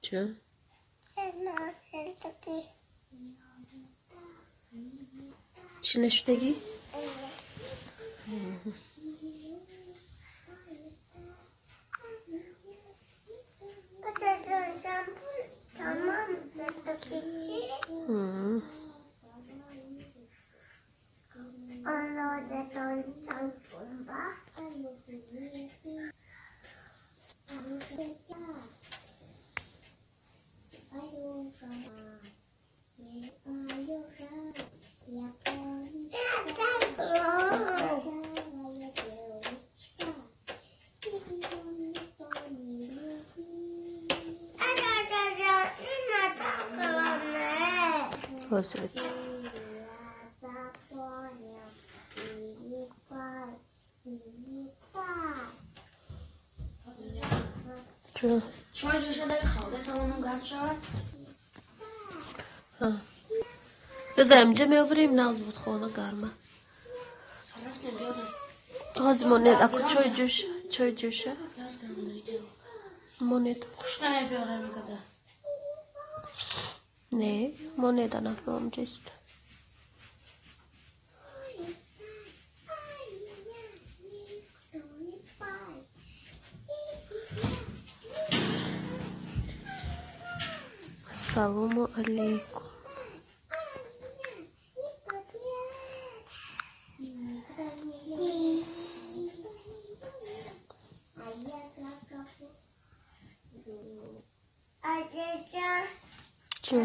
Чё? Чӣ нашудагӣ? Ҳозират. Чё? Бизар инҷа меоварем, нағз буд, хона гарма. Ҳозир монед, аку чой ҷӯш, чой ҷӯша. Монед. Не, монед анакно омҷест. Ассалому алайкум. Чё?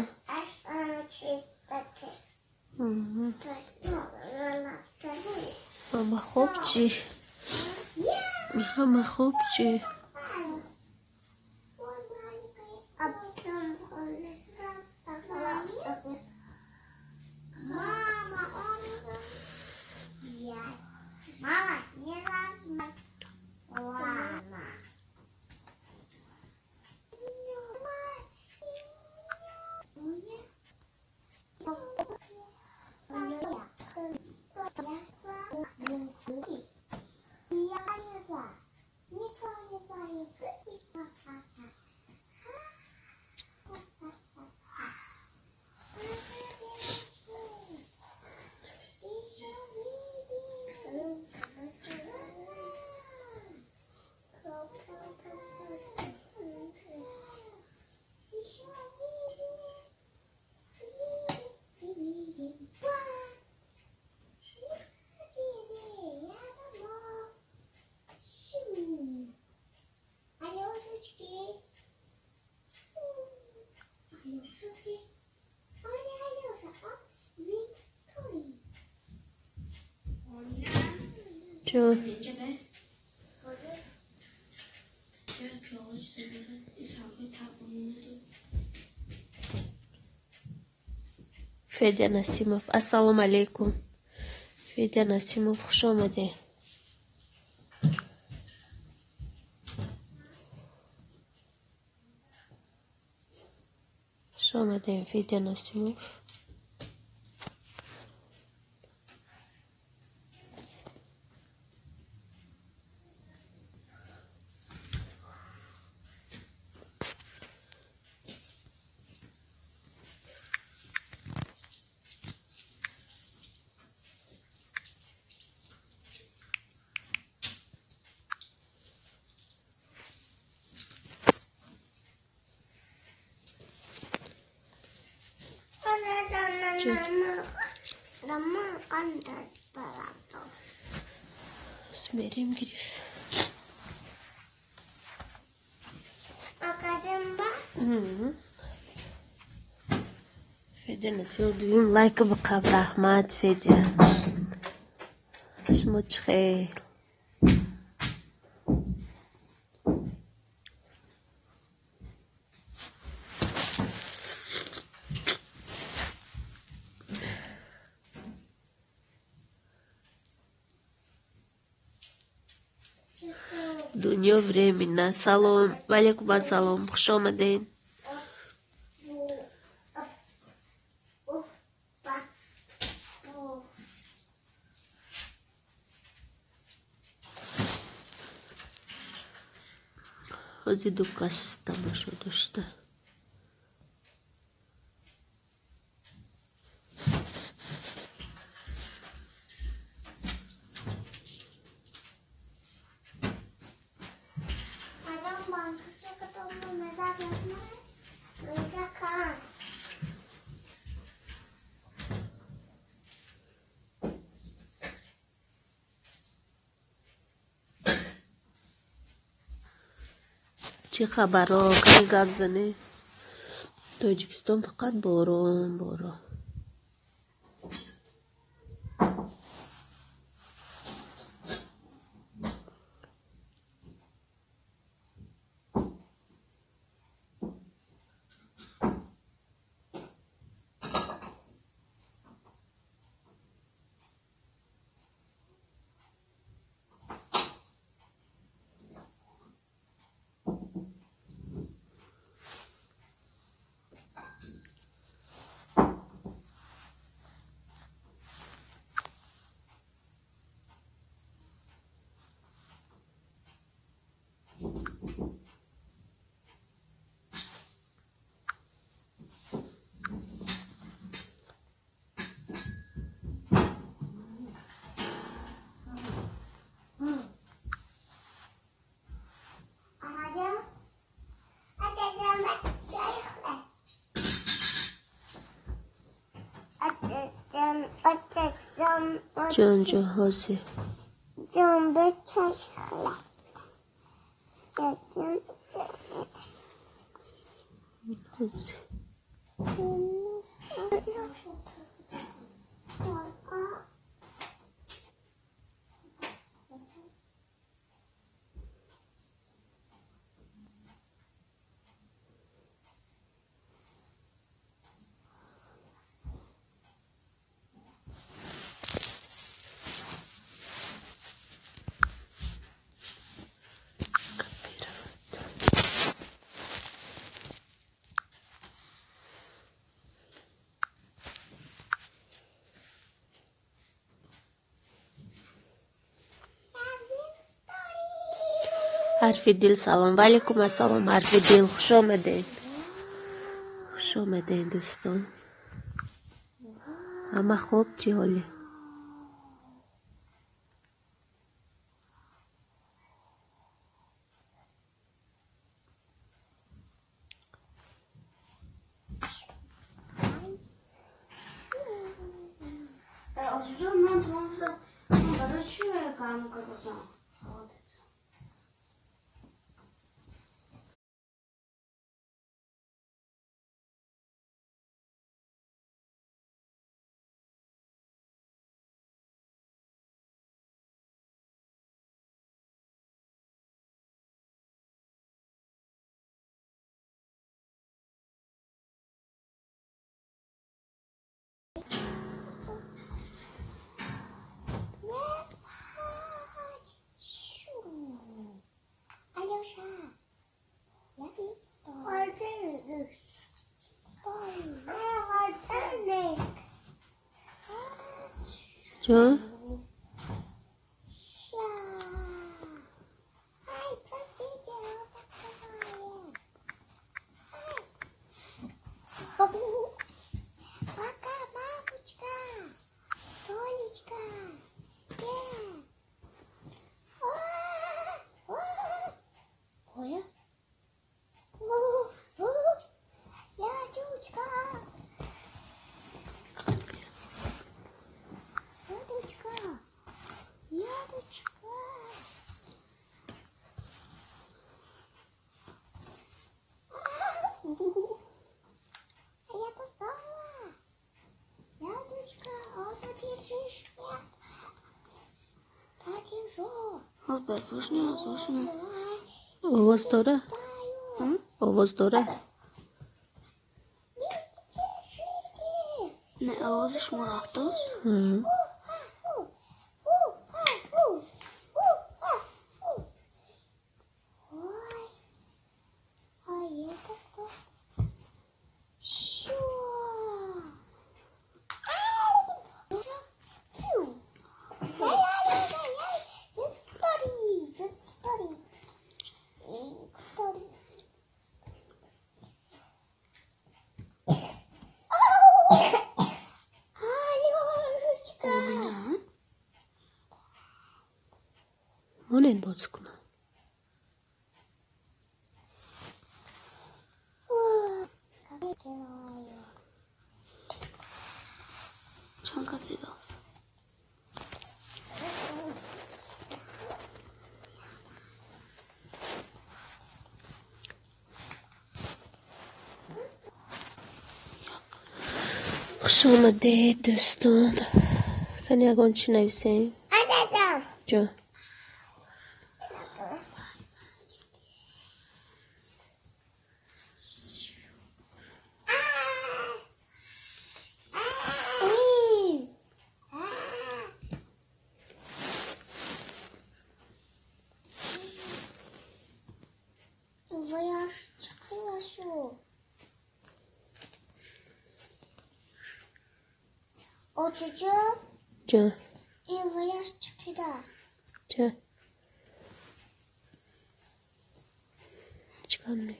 Мама хуб чӣ? Ҳама хуб чӣ? Чё? Федя Насимов. Ассалому алайкум. Федя Насимов, хуш омадед. Хуш омадем, Федя Насимов. Мерем гирифт. Федя Насимов дуюм лайка биқаб, раҳмат, Федя. Шумо чӣ хел? Дунё временно. Салом. Валейкум ассалом. Хуш омадед. Ҳози ду кас тамошо дошта. Чӣ хабаро? Кани гап занӣ? Тоҷикистон фақат борон, борон. Ҷон ҷон ҳозир. Ҳозир. Ҳарфи дил салом. Ва алайкум ассалом, ҳарфи дил. Хуш омадед. Хуш омадед, дӯстон. Ҳама хуб, чӣ ҳоле? Ҷон? Овоз дора? Овоз дора? Не, овози шумо рафтааст? Монен бозӣ кунам. Чанд кас дидааст? Хуш омадед, дӯстон. Кани ягон чӣ нависем? Ҷо. Ҷо. Ҷо. Чӣ кор не?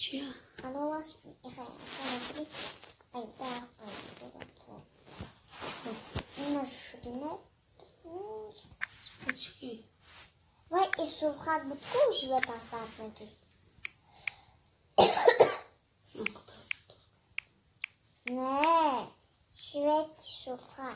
Чия? Не, свет суха.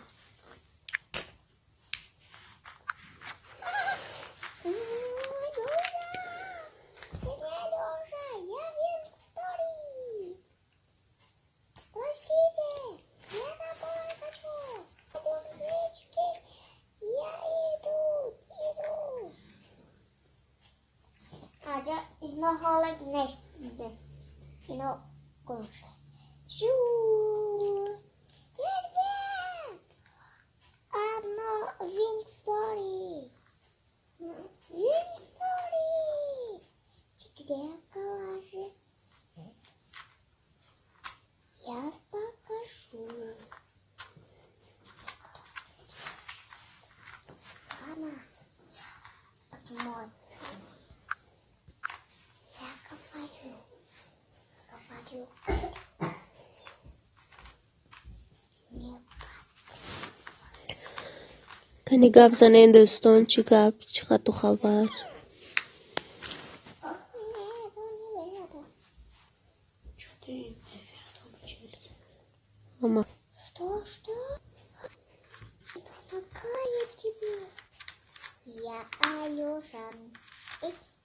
Кани гап занен, дӯстон, чӣ гап, чӣ хату хабар? Ама. Что, что? Помогаю тебе. Я Алёша.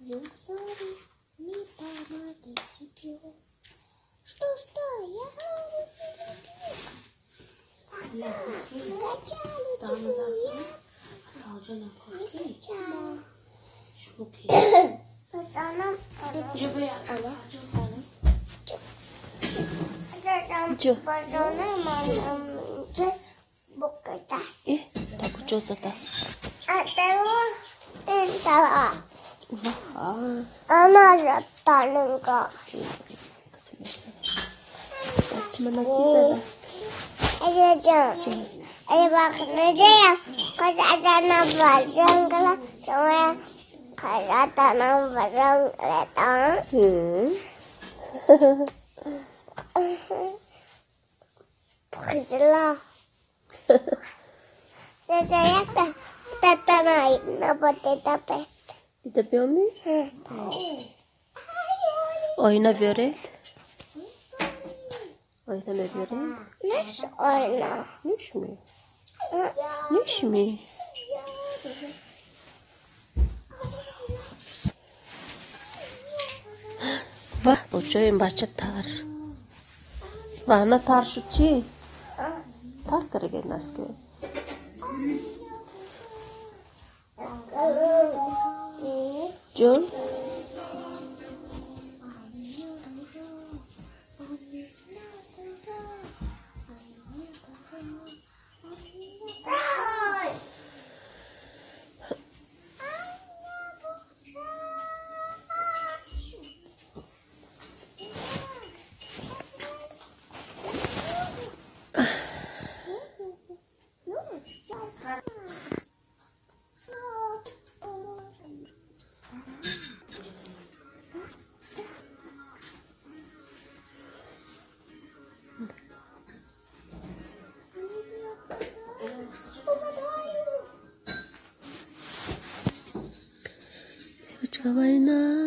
Виктория, не помоги тебе. Что, что? Я Оина биёред? Оина мебиёред? Неш оина. Нешми? Нешми? Ваҳ, бо ҷои бача тар. Ваҳна тар шуд чӣ? Тар карагед наски. Ҷон? Алёночка, война.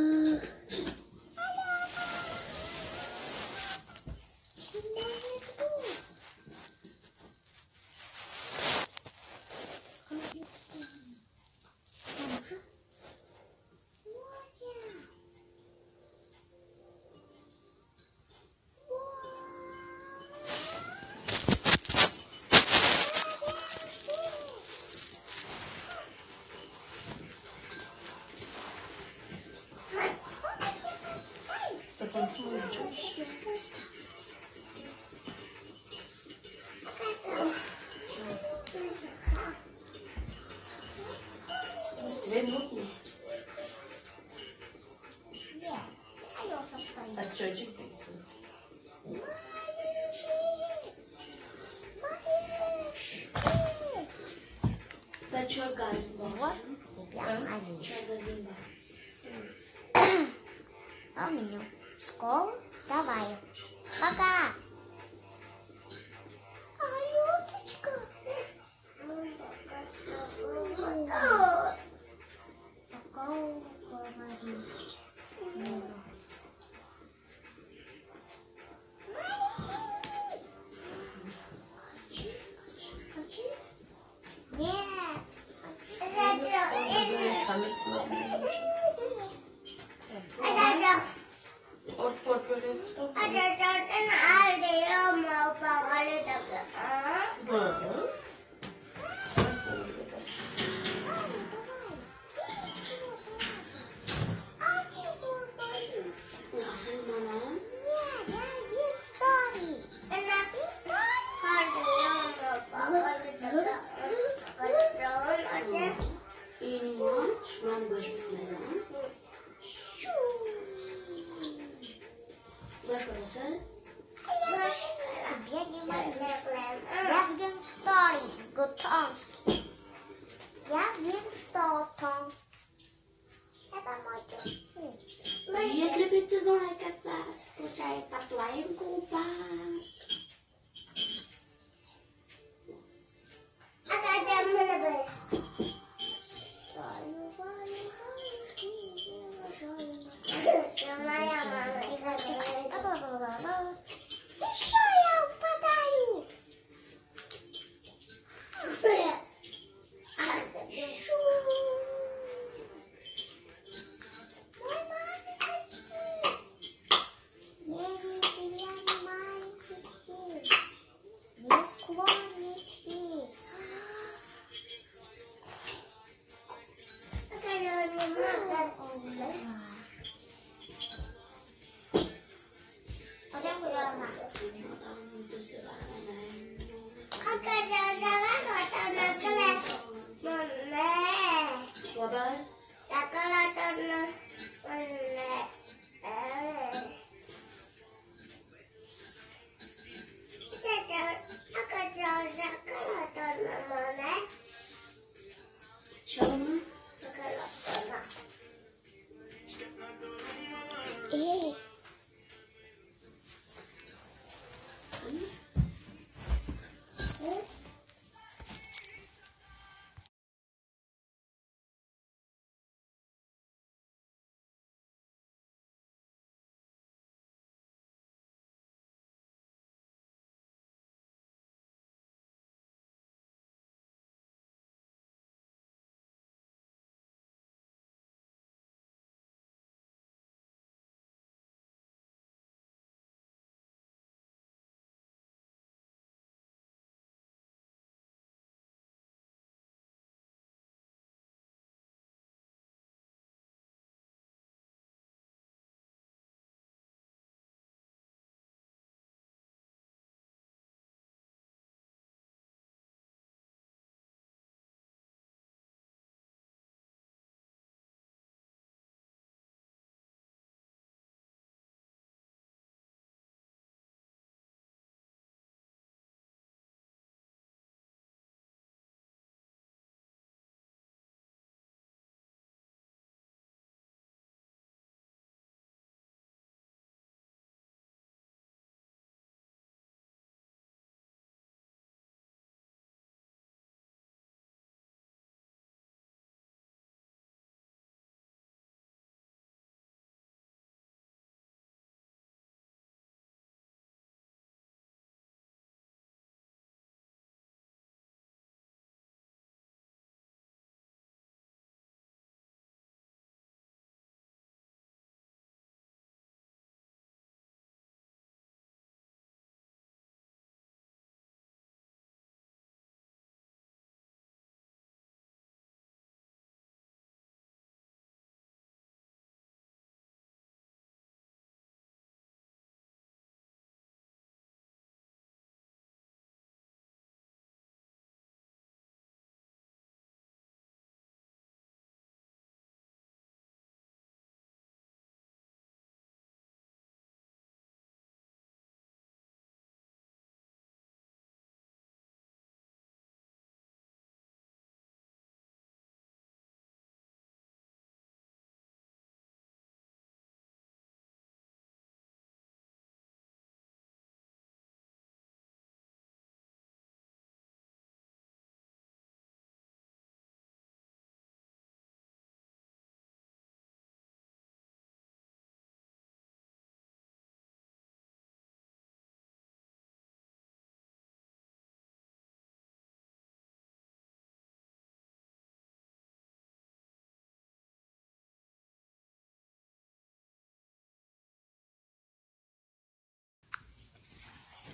Вот тебя малыш. А меня в школу давай. Пока. Алёточка. Пока говорить. Если бы ты знала, как скучает по твоим губам. Еще я упадаю. Эй!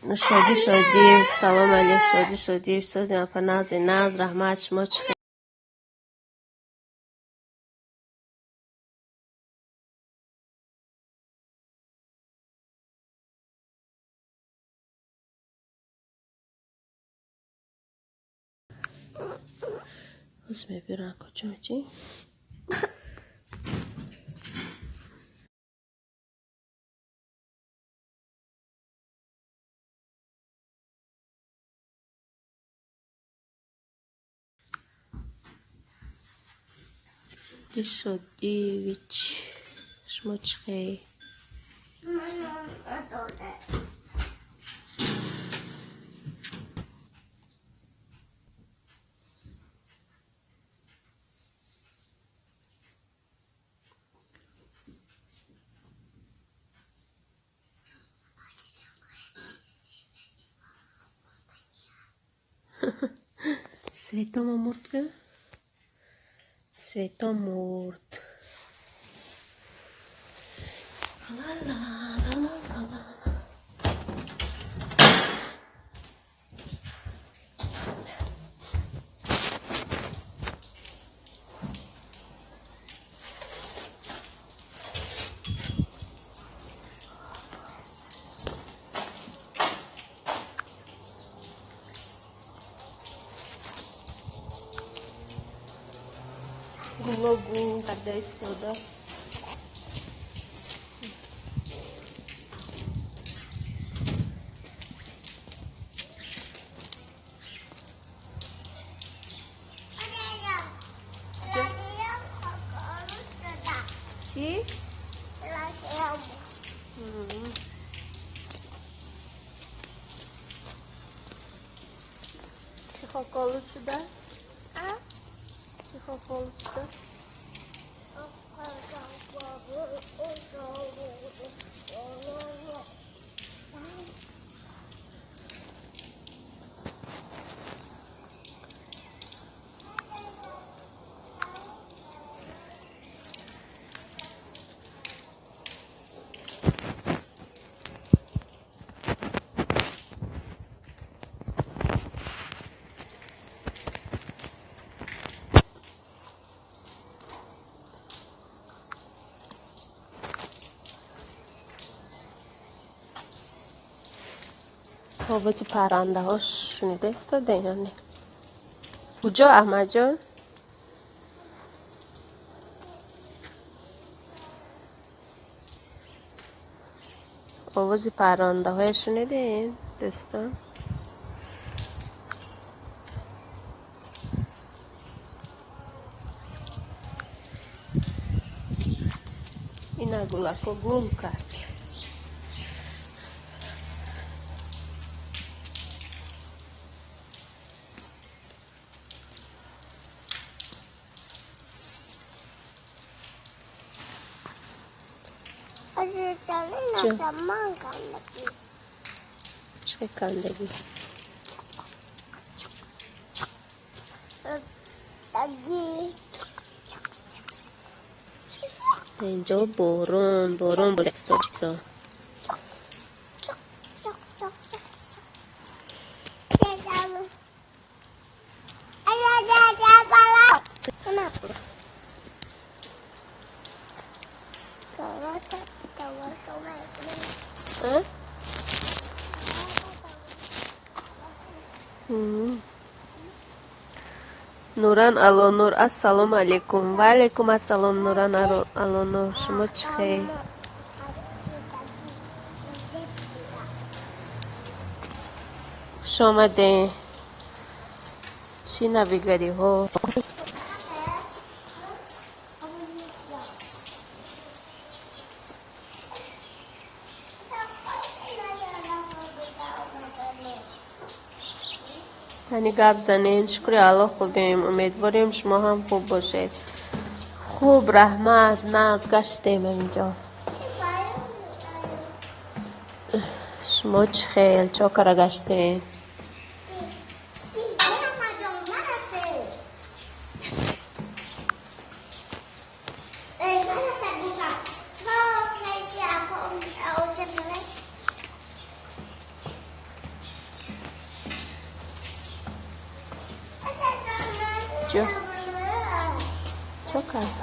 Шодӣ Шодиев, салом алейк. Шодӣ Шодиев, сози апа, нази наз, раҳмат. Шумо чӣ? Ҳоз мебирам куҷо чӣ? Шодиевич, шумо чӣ хел? Светома мурдга? Свето мурд. Ла-ла, ла-ла-ла-ла. Гуло гул карда истодааст. Чӣ? Чӣ хоколуд шудааст? Чӣ хоколуд шудааст? Овози паррандаҳо шунида истодаем ё не? Куҷо, Аҳмадҷон? Овози паррандаҳое шунидем, дӯстон? Ина гулако гул кард. Чӣ кандагӣ? Инҷо борон, борон бориста. Нуран Алонур, ассалому алайкум. Ва алайкум ассалом, Нуран Алонур. Шумо чӣ хел? Хуш омадем. Чӣ навигариҳо? Яъне гап занед. Шукри Аллоҳ, хубем. Умедворем, шумо ҳам хуб бошед. Хуб, раҳмат, нағз гаштем инҷо. Шумо чӣ хел? Чо кара гаштем? Ҷо чо кард?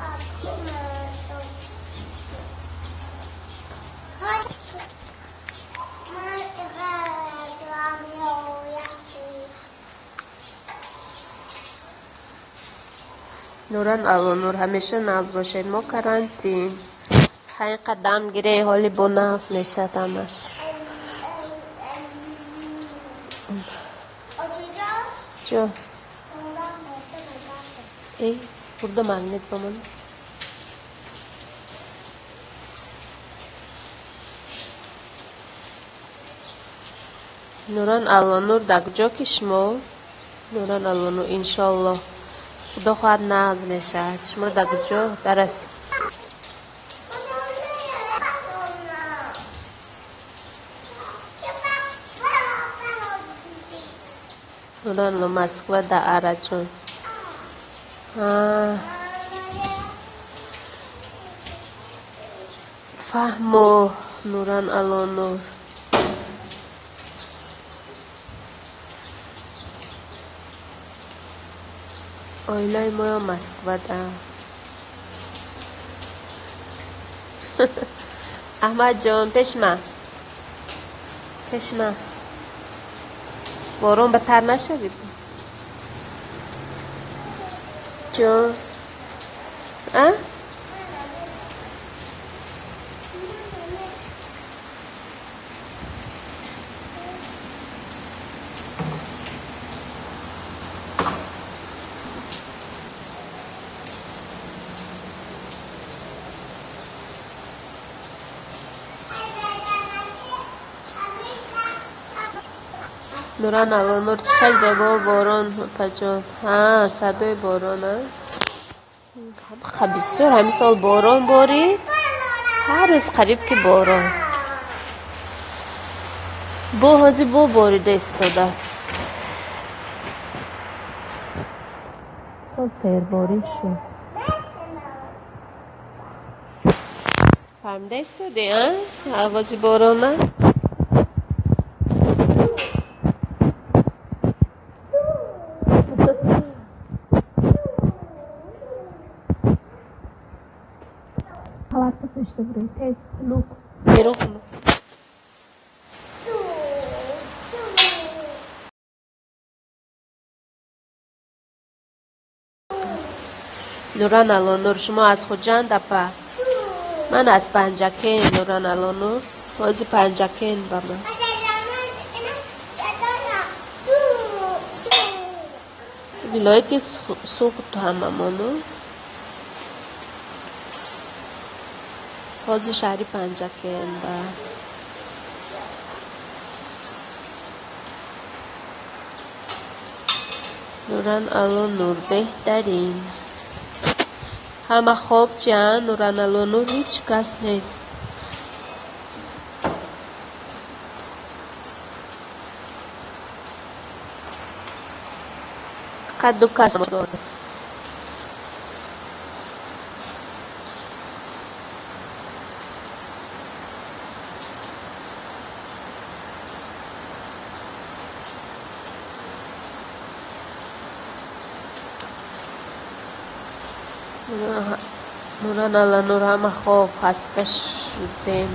Нуран Аллонур, ҳамеша нағз бошед. Мо карантин. Ҳай қадам гирен, ҳоли бо нағз мешад ҳамаш. Ҷо. Эй, бурда магнит ба ман. Нуран Аллонур, дар куҷо ки шумо? Нуран Аллонур, иншоллоҳ. Худо хоҳад нағз мешавад. Шумо дар куҷо? Дар Россия. Нуран Аллонур, Москва дар Араҷон. Фаҳмо, Нуран Аллонур. Оилаи моё Москвада. Аҳмадҷон, пешма. Пешма. Борон ба тар нашавӣ? Ҷон. А? Нуран Аллонур, чӣ хел зебо борон, опаҷон. Ҳа, садои борон, а? Бисёр ҳамин сол борон борид. Ҳар рӯз қариб ки борон. Бо ҳозир бо борида истодааст. Сол серборӣ шуд. Фаҳмида истодӣ, а? Овози борона? Халатча пӯшида бурем. Тез, хунук. Берун хунук. Нуран Аллонур, шумо аз Хуҷанд, апа? Ман аз Панҷакент, Нуран Аллонур. Ҳозир Панҷакент ба ман. Вилояти Суғд ҳамамону. Ҳозир шаҳри Панҷакент ба. Нуран Аллонур, беҳтарин. Ҳама хоб чианд, Нуран Аллонур, ҳеҷ кас нест. Фақат ду кас. Нуран Аллонур, ҳама хоб, хаста шудем.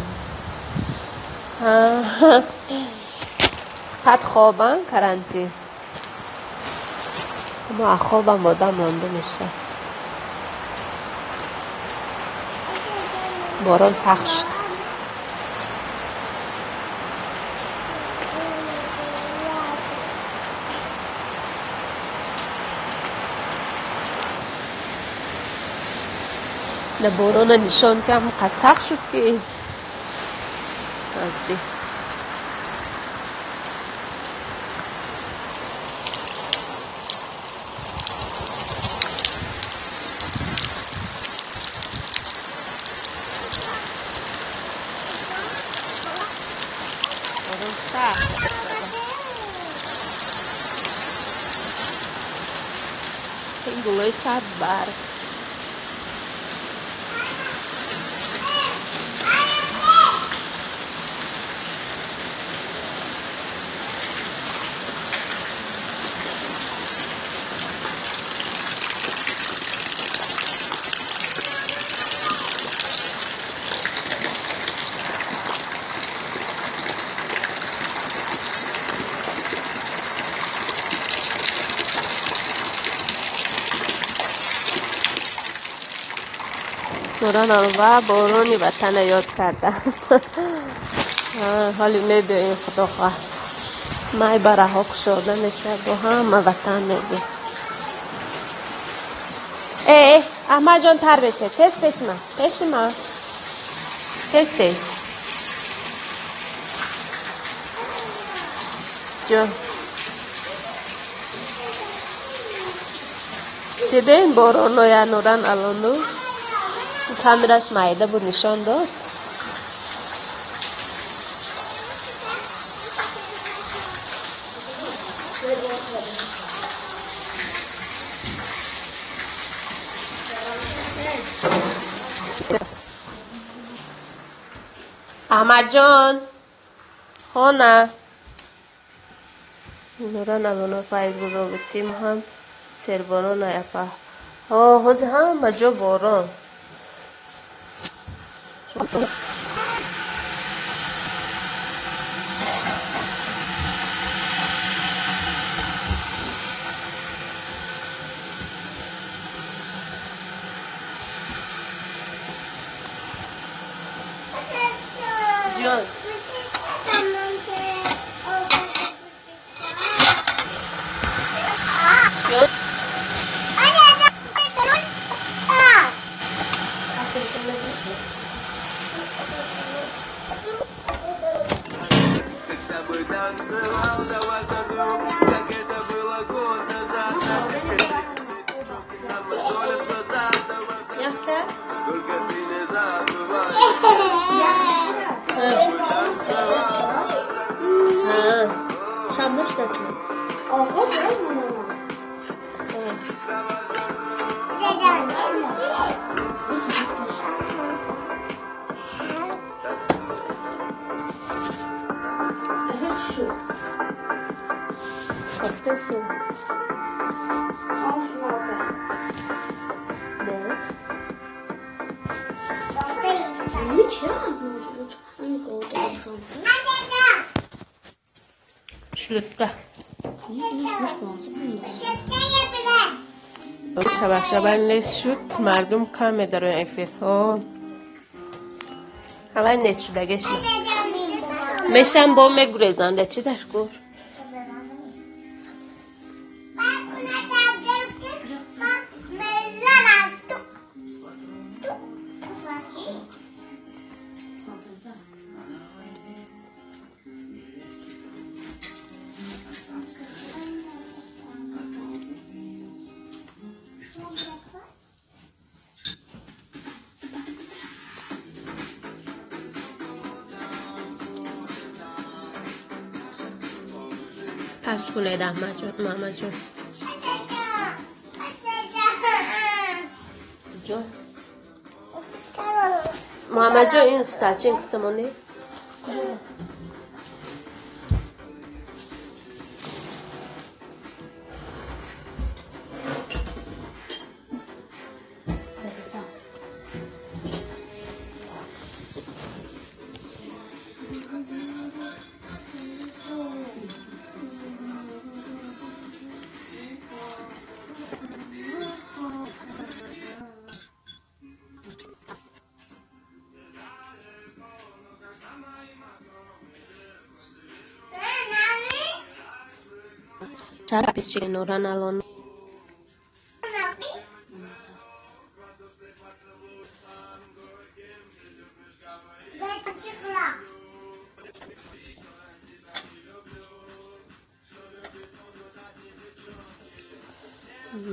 Фақат хобанд, карантин. Аммо аз хобам одам монда мешавад. Борон сахт шуд. На борона нишон ки ҳам сахт шуд ки ази. Борон сахт. Ин гулои сабзбарг. Нуран ва борони ватана ёд кардам. Ҳоли мебиёем, худо хоҳад. Май бараҳо кушода мешавад, бо ҳама ватан мебиёем. Э, Аҳмадҷон, тар беше. Тез пеши ман. Пеши ман. Тез тез. Ҷон. Дидем бороноя Нуран алону? Камераш майда буд, нишон дод. Аҳмадҷон, хона. Нуран алоно файзгузобитим ҳам серборон апа. Ҳо, ҳозир ҳама ҷо борон. Ҷон. Ҷон. Как с тобой танцевал, давай зажжем, как это было год назад. Нам мозолят глаза, давай зажжем, Яхта? только ты не забывай. С тобой танцевал. Шанба шудастми? Оғоз mana. Хопта шуд. Не? Шлютка. Шаба шаба нест шуд, мардум кам медароян эфир. Ҳо. Ҳамаи нест шудагеш. Мешам бо мегурезанда чӣ дар кор? Пас кунед, Аҳмадҷон, Муҳаммадҷон. Ҷон. Муҳаммадҷон, ин стачин қисмоне? Чара писчи Нуран алон.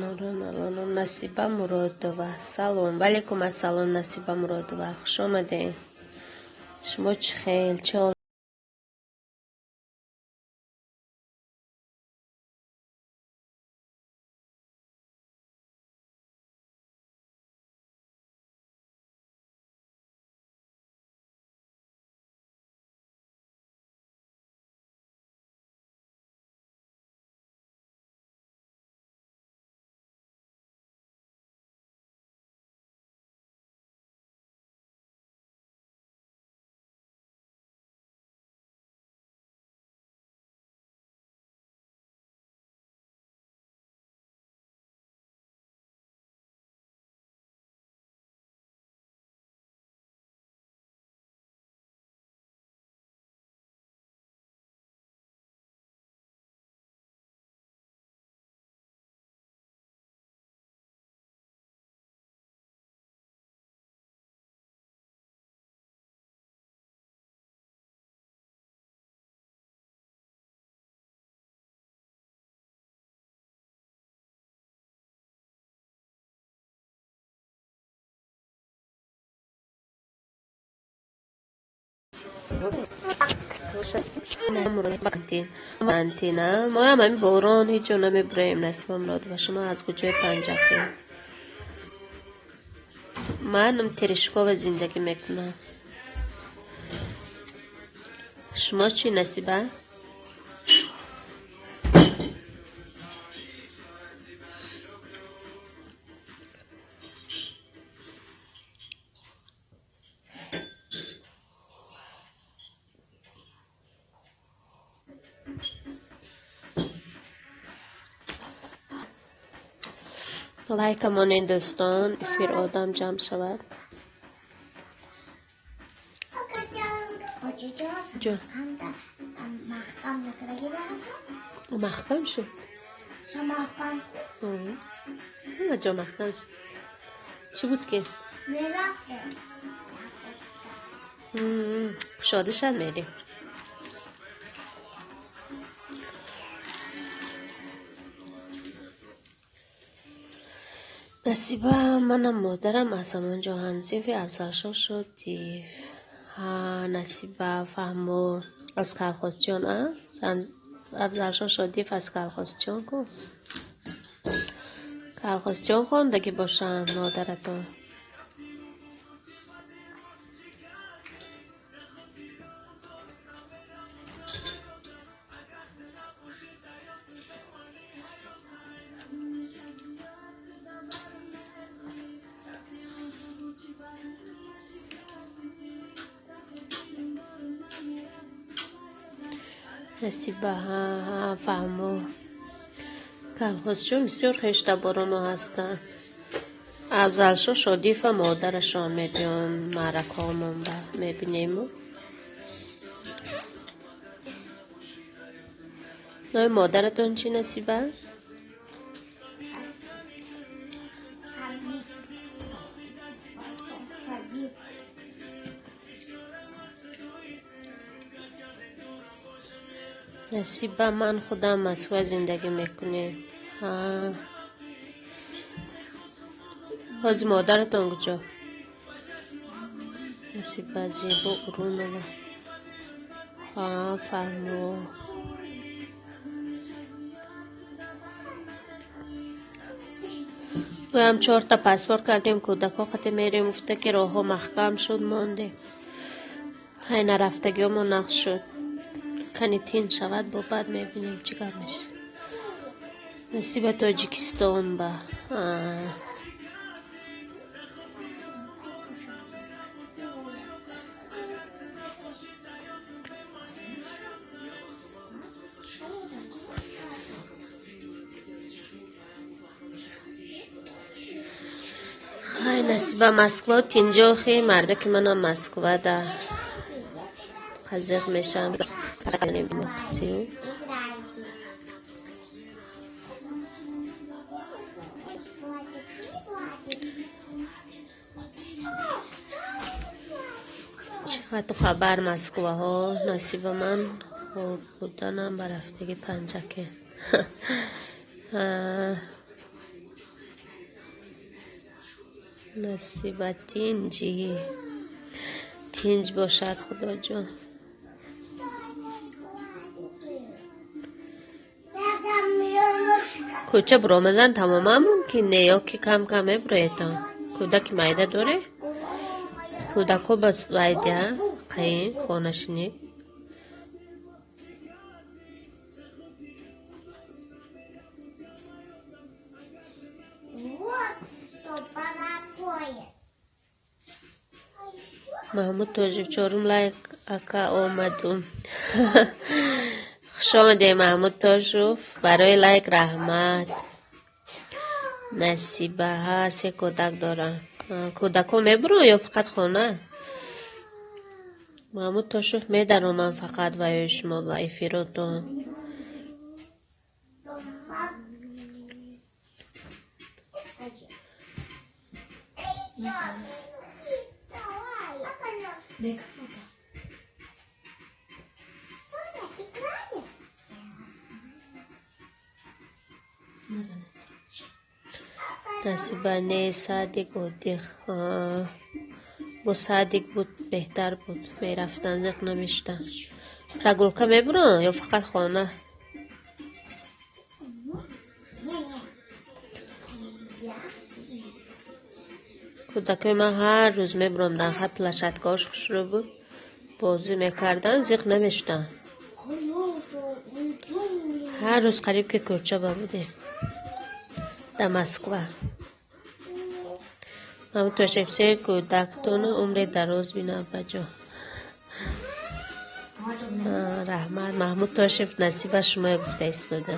Нуран алон. Насиба Муродова. Салом. Валейкум ассалом, Насиба Муродова. Хуш омадед. Шумо чӣ хел? Чӣ ҳол Антина мо ҳам ҳамин борон ҳеҷ ҷо намебураем. Насиба Муродова, шумо аз куҷои Панҷакент? Манам Терешкова зиндагӣ мекунам. Шумо чӣ, Насиба? Лайка монед, дӯстон, эфир одам ҷамъ шавад. Ҷо. Маҳкам шуд. Ҳама ҷо маҳкам шуд. Чӣ буд ки? Кушода шад мерем. Насиба, манам модарам аз ҳамон ҷо ҳамсинфи Афзалшоҳ Шодиев. Ҳа, Насиба, фаҳмо. Аз колхозчиён, а? Афзалшоҳ Шодиев аз колхозчиён ку? Колхозчиён хондагӣ бошанд модаратон. Насиба, ҳа, ҳа, фаҳмо. Колхозчиён бисёр хештабороно ҳастанд. Афзалшоҳ Шодиева модарашон мебиён маъракаҳомон ба мебинему. Номи модаратон чӣ, Насиба? Насиба, ман худам Москва зиндагӣ мекунем. Ҳозир модаратон куҷо? Насиба, Зебо Урунова. Ҳа, фаҳмо. Боям чорта паспорт кардем, кӯдакҳо қате мерем, гуфта ки роҳҳо маҳкам шуд, мондем. Ҳай, нарафтагиҳомон нақш шуд. Кани тинч шавад, бо баъд мебинем чӣ гап мешавад. Насиба, Тоҷикистон ба. Ҳай, Насиба, Москва тинҷохи, мардаки манам Москва да. Қазиқ мешавам. Чӣ хату хабар Москваҳо? Насиба, ман хоб буданам ба рафтагӣ Панҷакент. Насиба, тинҷӣ. Тинҷ бошад, Худоҷон. Кӯча буромадан тамоман мумкин не ё ки кам кам мебуроедтон? Кӯдаки майда доре? Кӯдакҳо ба вайдя қаин хонашинӣ. Маҳмуд Тоҷик, чорум лайк ака омадум. Хуш омадед, Маҳмуд Тошув. Барои лайк раҳмат. Насиба, ҳа, се кӯдак дорам. Кӯдакҳо мебуранд ё фақат хона? Маҳмуд Тошув, медаромам фақат ваёи шумо ба эфиротон. Насиба, не, садик, отдых. Бо садик буд, беҳтар буд, мерафтан, зиқ намешуданд. Прогулка мебуранд ё фақат хона? Кӯдакои ман ҳар рӯз мебуромданд, ҳар площадкаҳош хушрӯ буд, бозӣ мекарданд, зиқ намешуданд. Ҳар рӯз қариб ки кӯчаба будем дар Москва. Маҳмуд Тошев, се кӯдактона умре дароз бина, апаҷон. Раҳмат, Маҳмуд Тошев, насиба шумоя гуфта истода.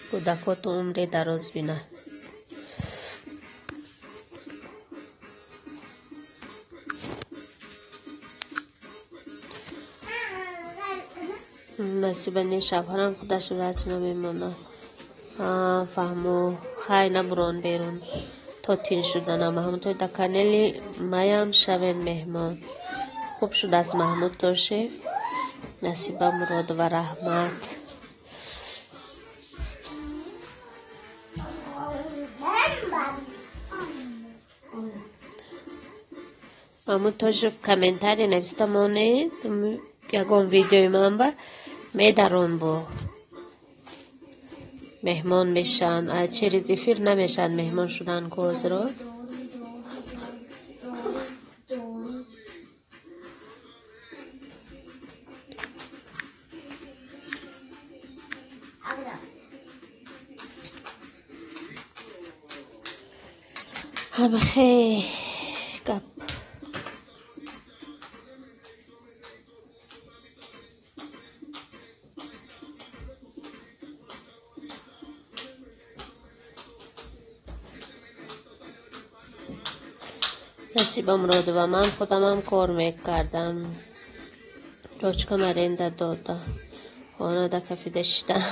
Кӯдакотон умре дароз бинад. Насиба не, шавҳарам худаш раҷ намемонад. Фаҳмо, хай набурон берун то тин шудана. Маҳмуд дар канали маям шавен меҳмон. Хуб шудааст, Маҳмуд Тошев. Насиба Муродова, раҳмат. Маҳмуд Тошев, комментарий нависта монед ягон видеои ман ба медарон, бо меҳмон мешаванд. Через эфир намешавад меҳмон шудан козро. Ҳамахе гап. Насиба Муродова, ман худамам кор мекардам. Точкам аренда дода. Хонада кафида шиштам.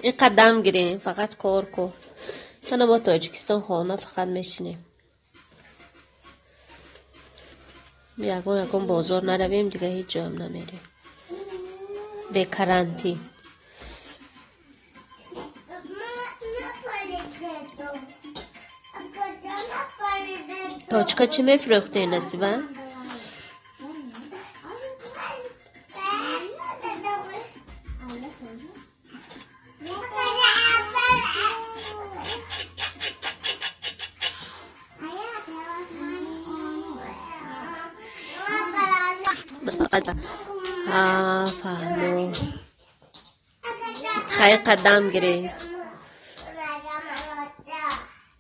Ин қадам гирем, фақат кор кор. Мана мо Тоҷикистон хона фақат мешинем. Ягон ягон бозор наравем, дига ҳеҷ ҷоям намерем. Бе карантин. Точка чӣ мефурӯхтед, Насиба? Фаҳмо. Хай қадам гирем.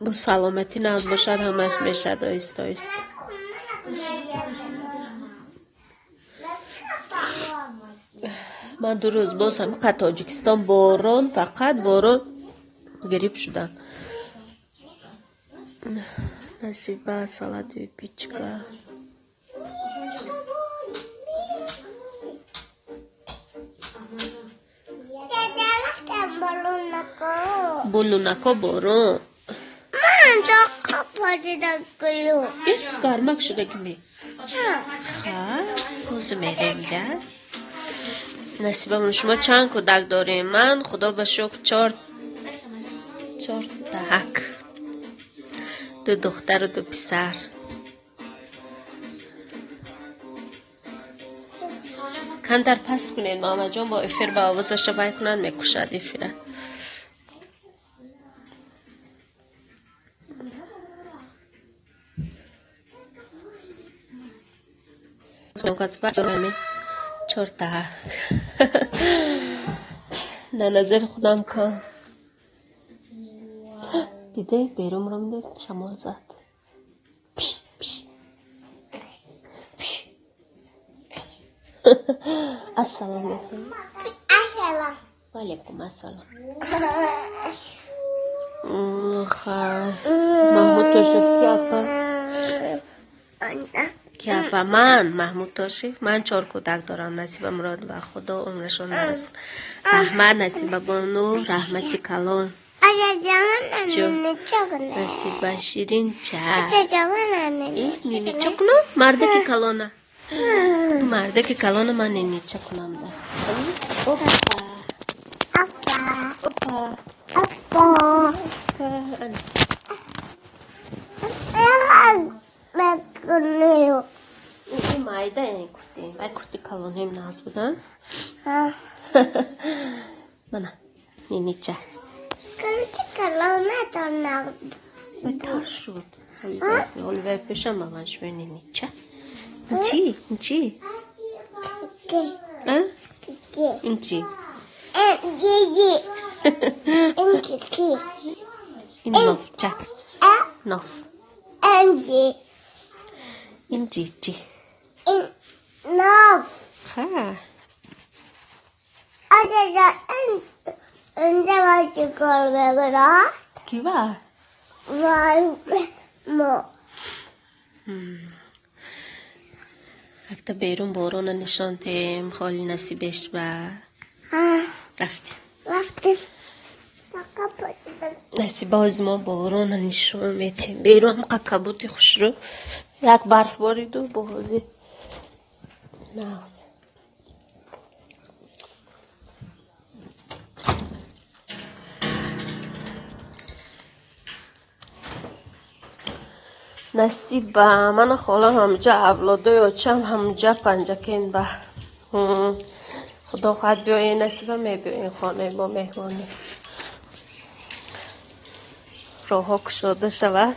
Бо саломатӣ нағз бошад, ҳамаш мешавад оҳиста оҳиста. Ман 2 рӯз боз ҳамақад Тоҷикистон борон, фақат борон, гириб шудам. Насиба, салати пичка. Булунако борон. Гармак шуда ки. Ха, ҳозир мерем да. Насиба, шумо чанд кӯдак дорем? Ман, худо ба шукр, чор таҳак. 2 духтару 2 писар. Камтар паст кунед, Муҳаммадҷон, бо эфир ба овозаша вай кунанд, мекушад эфира. Чор таҳак. Дар назари худам кам. Диде, берун ромдед, шамол зад. Пш, пш. Пш. Ассалому алайкум. Ассалом. Ва алайкум ассалом. Хай. Маҳмуд Тошев ки апа? Ки апа? Ман Маҳмуд Тошев, ман 4 кӯдак дорам. Насиба Муродова, Худо умрашон нарасад. Раҳмат, Насиба бону, раҳмати калон. Насиба ширин ча. Нинича кунам? Мардаки калона. Мардаки калона ман нинича кунам да. Опа. Опа. Опа. Опа. Опа. Кани. Ин майда ин курти. Вай курти калонем нағз буд, а? Мана, нинича. Курти калонатон нағз. Вай тар шуд. Ҳоли вай пешам ба ман шуд нинича. Ин чӣ? Ин чӣ? А? Ин чӣ? Ҷиҷи. Ин кики. Ин нофча. Ноф. Ин ҷи. Ин ҷиҷи. Ин ноф. Ха. Аҷаҷа ин инҷа ва чӣ кор мекунад? Ки ва? Вай мо. Якта берун борона нишон тем, холи насибеш ба. Рафтем. Рафтем. Насиба ҳози мо борона нишон метем. Берун ҳамқа кабути хушрӯ. Як барф бориду бо ҳози нағз. Насиба, мана холам ҳамҷа, авлодои очам ҳамҷа Панҷакен ба. Худо хоҳад биёен, Насиба, мебиёен хонаи мо меҳмонӣ. Роҳҳо кушода шавад.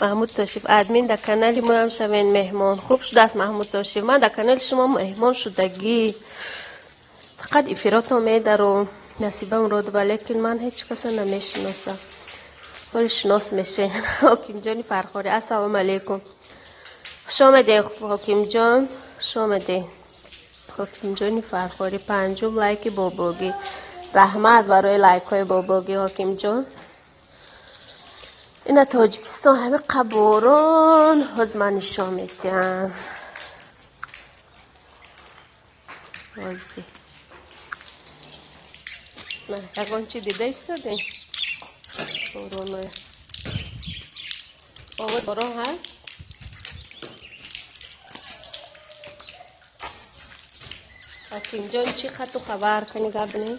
Маҳмуд Тошев, админ дар канали моам шавен меҳмон. Хуб шудааст, Маҳмуд Тошев. Ман дар канали шумо меҳмон шудагӣ. Фақат эфиротон медаром. Насиба Муродова, лекин ман ҳеҷ каса намешиносам. Ҳоли шинос мешен. Ҳокимҷони Фархорӣ, ассалому алайкум. Хуш омадед, Ҳокимҷон. Хуш омадед. Ҳокимҷони Фархорӣ, панҷум лайки бобогӣ. Раҳмат барои лайкҳои бобогӣ, Ҳокимҷон. Ина Тоҷикистон ҳами қаборон ҳоз ман нишон метиҳам. Ҳози. На, ягон чи дида истодем? Бороно. Овоз борон ҳаст? Ҳокимҷон, чӣ хату хабар кани гап не?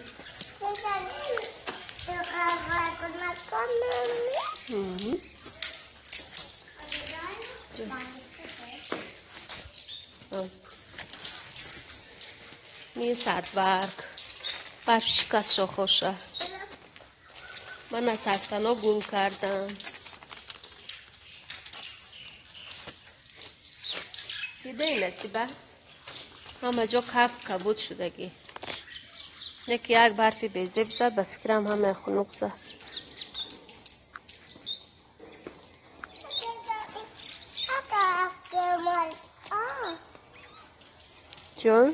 Ни садбарг. Барф шикаст шохоша. Ман аз сарсано гул кардам. Дидаи, Насиба? Ҳама ҷо каф кабуд шудагӣ. Не ки як барфи безеб зад, ба фикрам ҳамаи хунук зад. Ҷон?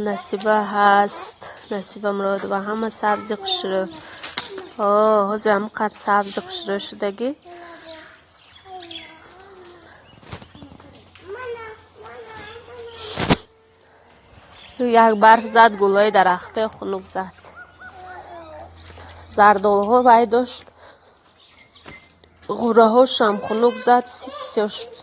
Насиба ҳаст. Насиба Муродова ҳама сабзи хушрӯ. О, ҳозир ҳам қад сабзи хушрӯ шудагӣ. Як барф зад, гулҳои дарахтҳои хунук зад. Зардолҳо вай дошт. Ғӯраҳошам хунук зад, сип сиёҳ шуд.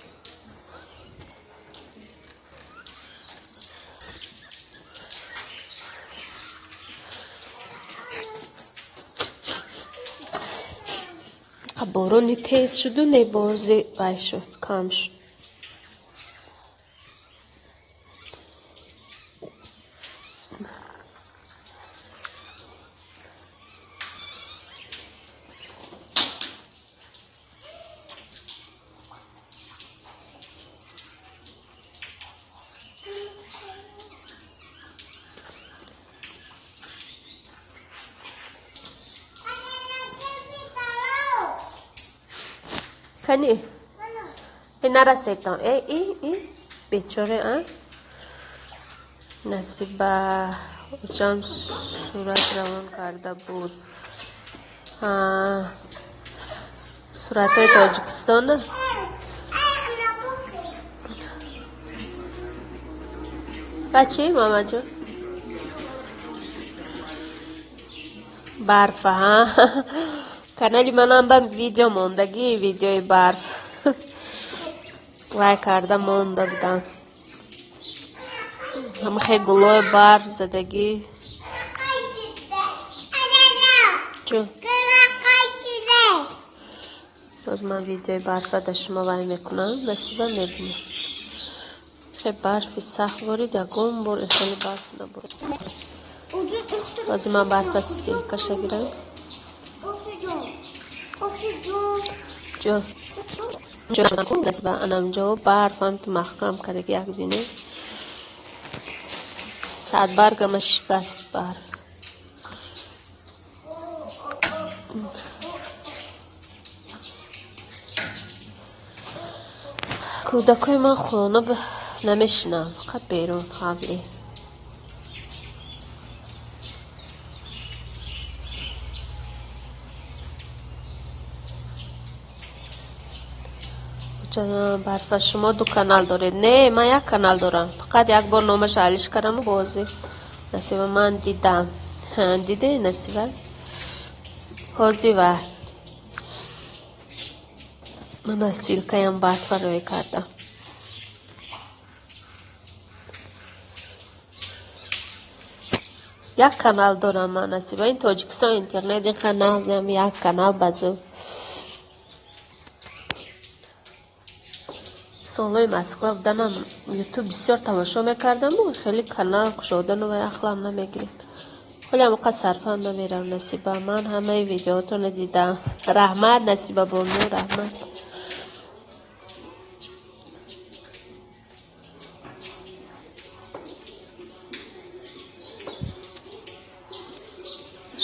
Борони тез шуду небози вай шуд, кам шуд. Кани? Э, нарасетам. Э, и, и, бечора, а? Насиба, очам сурат равон карда буд. Суратҳои Тоҷикистона? Ва чӣ, мамаҷон? Барфа, ҳа? Канали манам ба видео мондагӣ, видеои барф. Вай карда монда будам. Ҳамахе гулҳои барф задагӣ. Чӯ. Боз ман видеои барфа дар шумо вай мекунам, Насиба мебинед. Хеле барфи сахт борид, ягон бор хеле барф наборид. Боз ман барфа ссылкаша гирам. Ҷо. Ҷо Насиба анамҷо барф ҳам ту маҳкам кардаги як бине. Садбаргама шикаст барф. Кӯдакои ман хона намешинам, фақат берун ҳавлӣ. Барфа шумо ду канал доред? Не, ман як канал дорам. Фақат як бор номаша алиш кардаму бозӣ. Насиба ман дидам. Диде Насиба? Ҳозир вай. Ман аз ссылкаям барфа рӯй кардам. Як канал дорам ман Насиба. Ин Тоҷикистон интернет инқадр нағзам, як канал базу. Солҳои Москва буданам ютуб бисёр тамошо мекардаму хеле канал кушодану вай ақлам намегирифт. Ҳоле ҳамоқа сарфам намерам Насиба. Ман ҳамаи видеоотонро дидам. Раҳмат Насиба бону, раҳмат.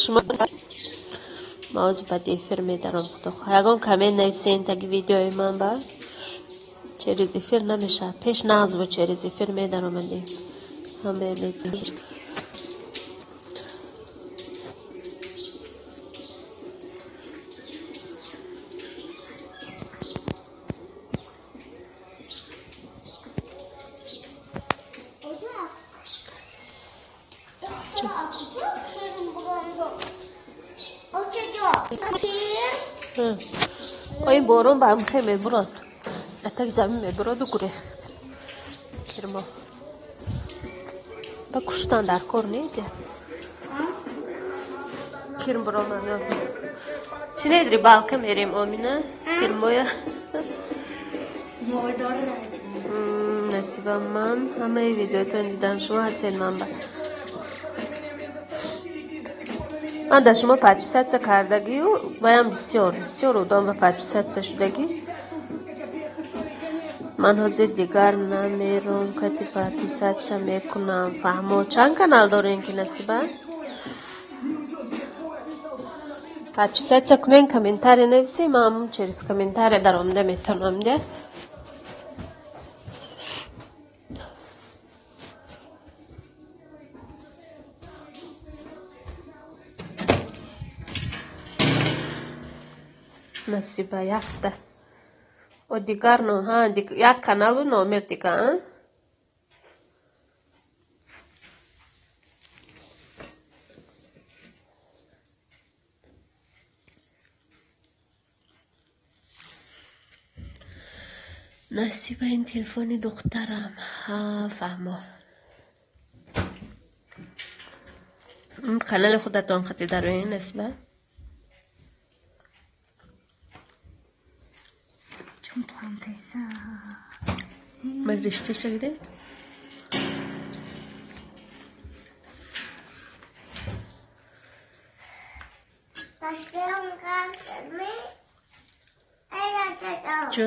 Шумо ман ҳозир баъди эфир медарам, худо хоҳад. Ягон коммент нависен таги видеои ман ба через эфир намешавад. Пеш нағз буд, через эфир медаромадем. Ҳамаи медидем. Ой, борон ба ҳам хел мебурад. Атаки замин мебураду гурехт. Кирмо. Ба куштан дар кор неди. Кирм буромад. Чӣ недри балка мерем, Омина? Кирмоя. Насиба ман ҳамаи видеотон дидам. Шумо ҳастед манба. Ман дар шумо подписаться кардагию ваям бисёр бисёр одам ба подписаться шудагӣ. Ман ҳозир дигар намером, кати подписаться мекунам. Фаҳмо, чанд канал дорем ки Насиба? Подписаться кунен, комментарий нависем, ман ҳамун через комментарий даромада метавонам де. Насиба якта. О дигар но, ҳа, як каналу номер дига, а? Насиба ин телефони духтарам. Ҳа, фаҳмо. Канали худатон хати дароен Насиба? Ман ришта шагиде? Чё?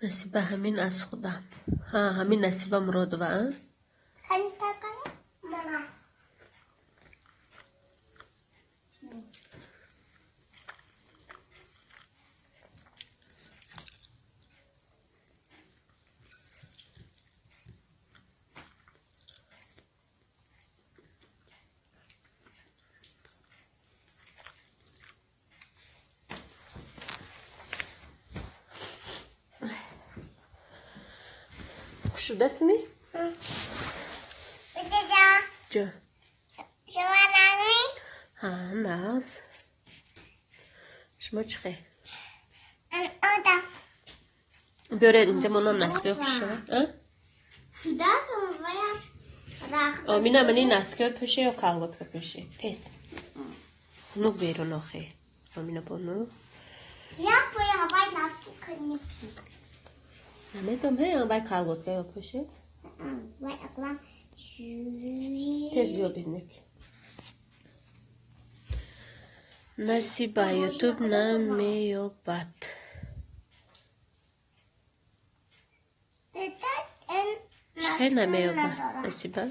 Насиба ҳамин аз худам. Ҳа, ҳамин Насиба Муродова, а? Шудасми? Чё? Ҳа, нағз. Шумо чӣ хел? Биёред инҷа монам носкиё пӯшава. Омина, мани носкиё пӯше ё колготка пӯше? Тез. Хунук берун охе. Омина бону. Намедонам, ҳе, вай колготка ё пӯше? Тез ёбинек. Насиба, Ютуб намеёбад. Чӣ хел намеёбад, Насиба?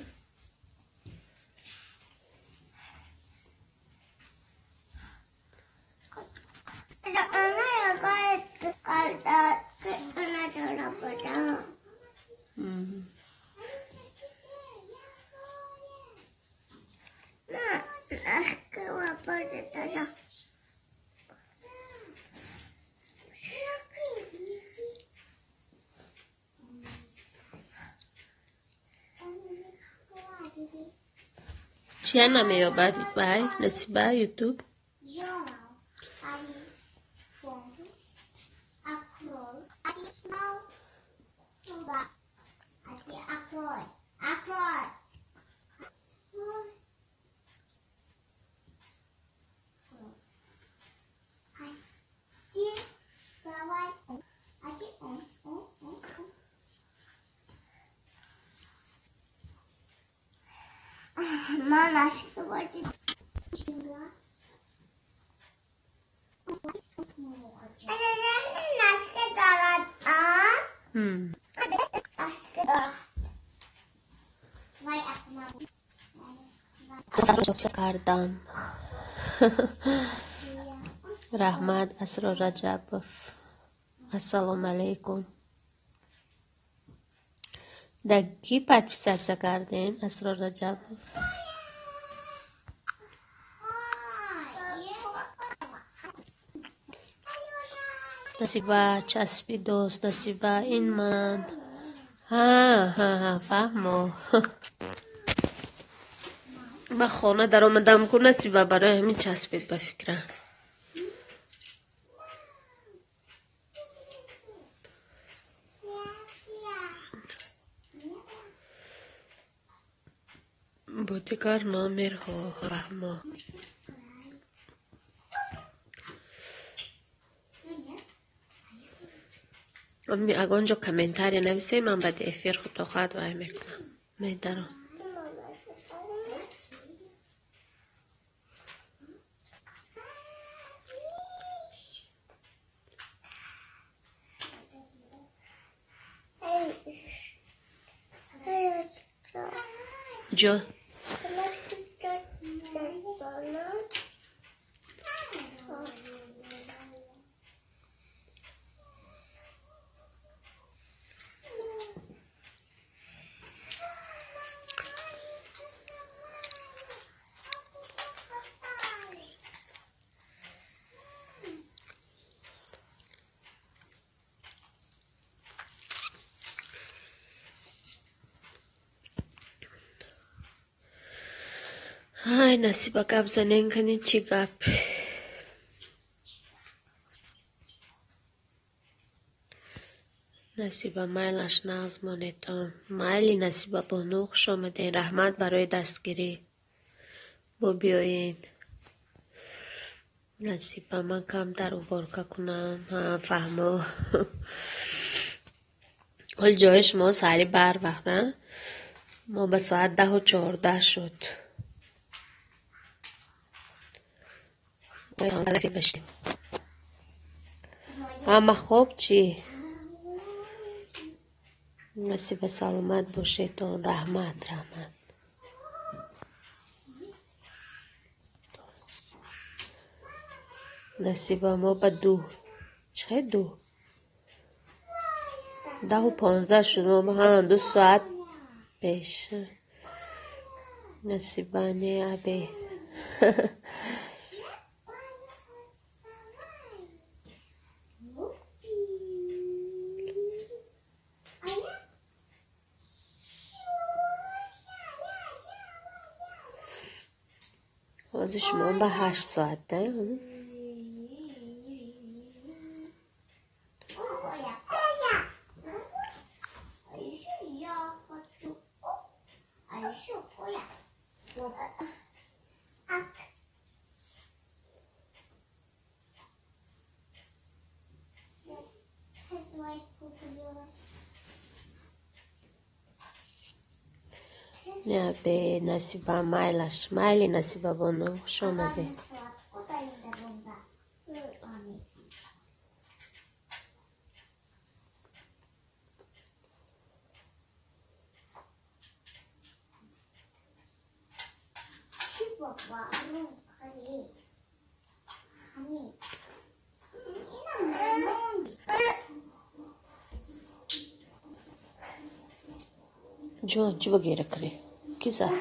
Чия намеёбад вай, Насиба, Ютуб? Кардам. Раҳмат, Асрор Раҷабов. Ассалому алайкум. Да кӣ подписаться карден, Асрор Раҷабов? Насиба, часпи дост, Насиба, ин ман. Ҳа, ҳа, ҳа, фаҳмо. Ман хона даромадам ку, Насиба, барои ҳамин часпид ба фикрам. Бо дигар номерҳо, фаҳмо. Агар онҷо комментария нависем, ман баъди эфир худохоҳад вай мекунам. Медарам. Ҷо. Ай, Насиба, гап занен кани, чӣ гап? Насиба, майлаш нағз монедон. Майли, Насиба бону, хуш омаден. Раҳмат барои дастгирӣ. Бо биёед. Насиба, ман камтар уборка кунам. Ҳа, фаҳмо. Ҳол ҷои шумо сари барвақт, а? Мо ба соат 10:14 шуд. Ҳама хоб чӣ? Насиба, саломат бошедон. Раҳмат, раҳмат. Насиба, мо ба ду. Чӣ хел ду? 10:15 шуд. Мо ҳа, 2 соат пеш. Насиба, не обед. Ҳозир шумо ба 8 соат, да? Не, бе Насиба майлаш. Майли Насиба бону, хуш омадед. Ҷон, чӣ ба гира кардӣ? Ки зад?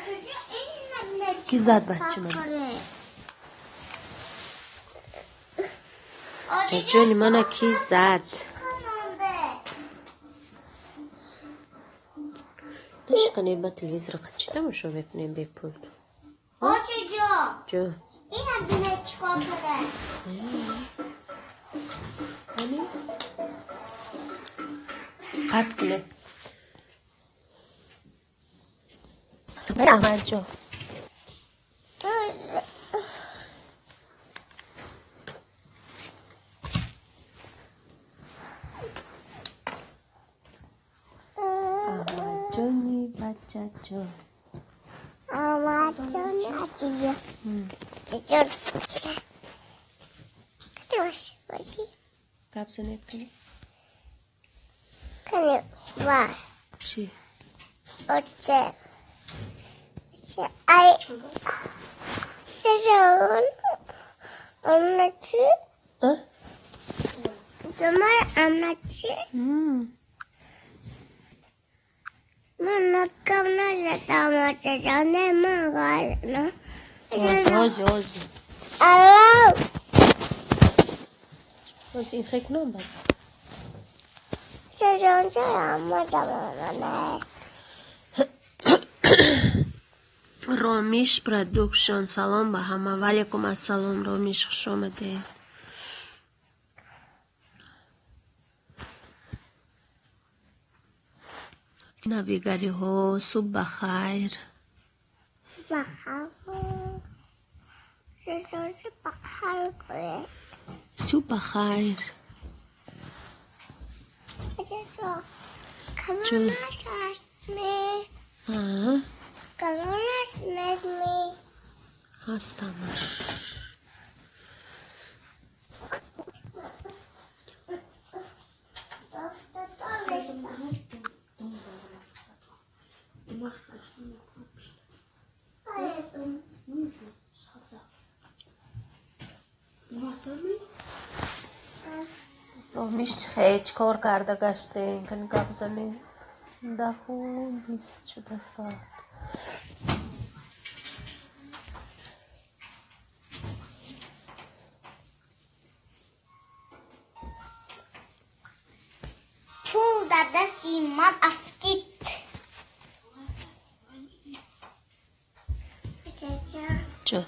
Ки зад бача ман? Ҷони мана ки зад? Нашиканем ба телевизор чӣ тамошо мекунем бепул? Ҷо. Пас кунед. Аҳмадҷон. Аҳмадҷони бачаҷон. Гап занед кунед. Чӣ? Ози ин хек кунам баъд. Ромиш Продукшн. Салом ба ҳама. Ва алайкум ассалом, Ромиш, хуш омадед. Навигариҳо, субҳ ба хайр. Субҳ ба хайр. Ҳастамаш. Ромиш чӣ кор карда гаштем? Кани гап занем. 10:20 шуда соат. Пул дар дасти ман афтид. Чо?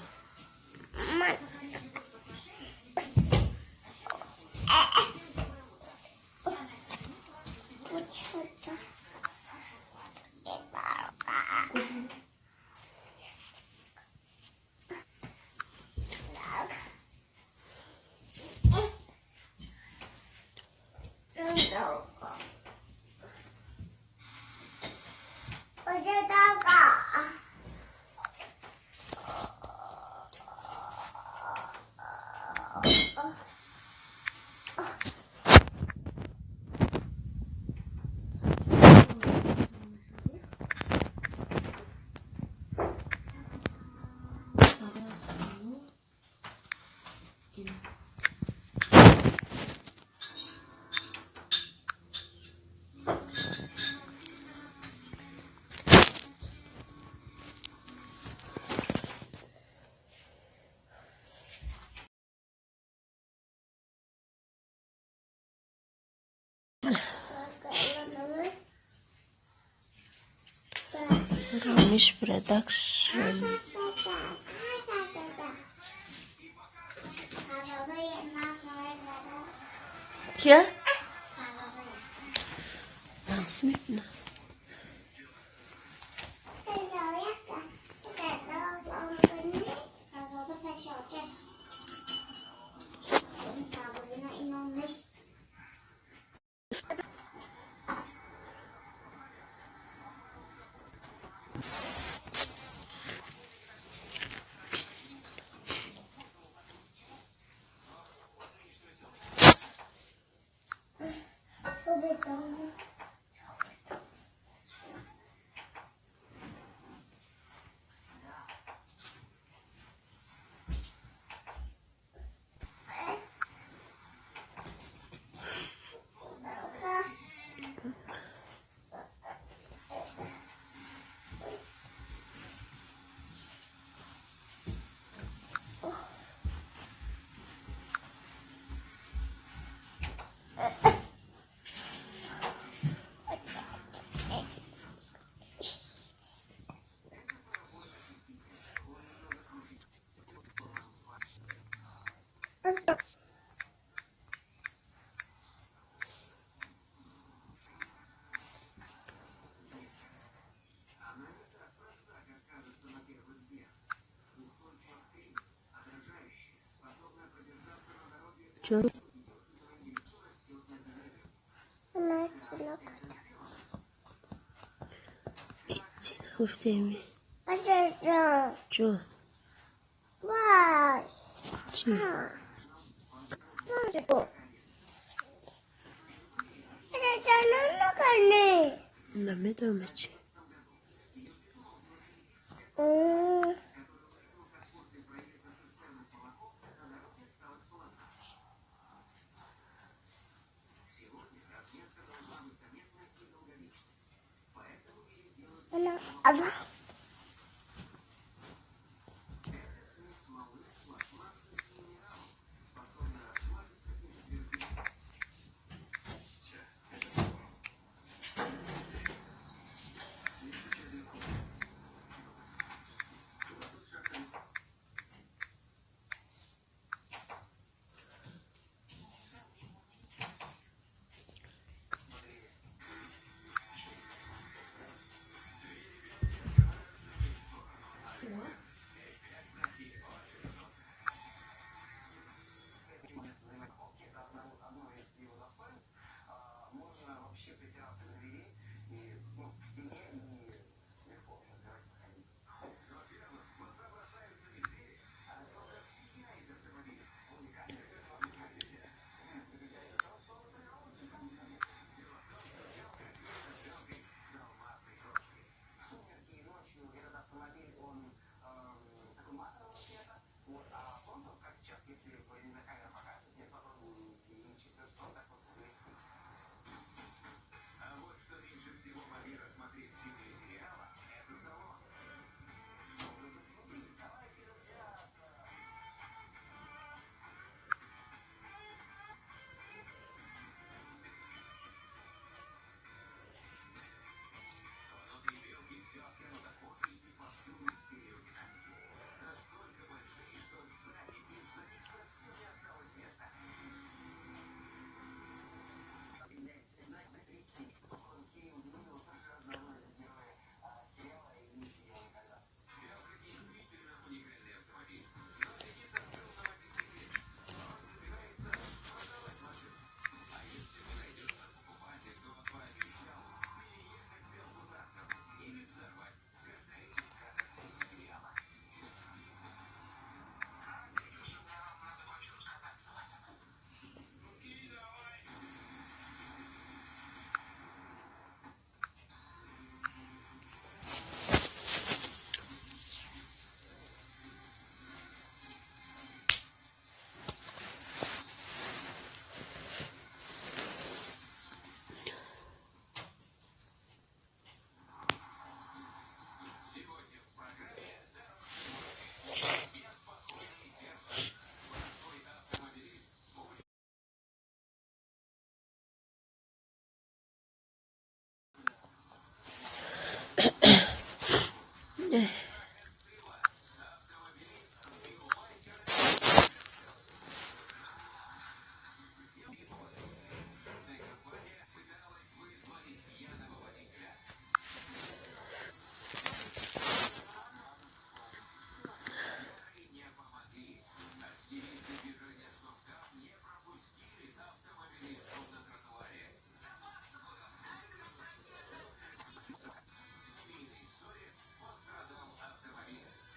Ромиш Продакшн. Кия? Нағз мебинам. Чё? Ҳечи нагуфтеми. Чё? Чӣ? Намедонам чӣ.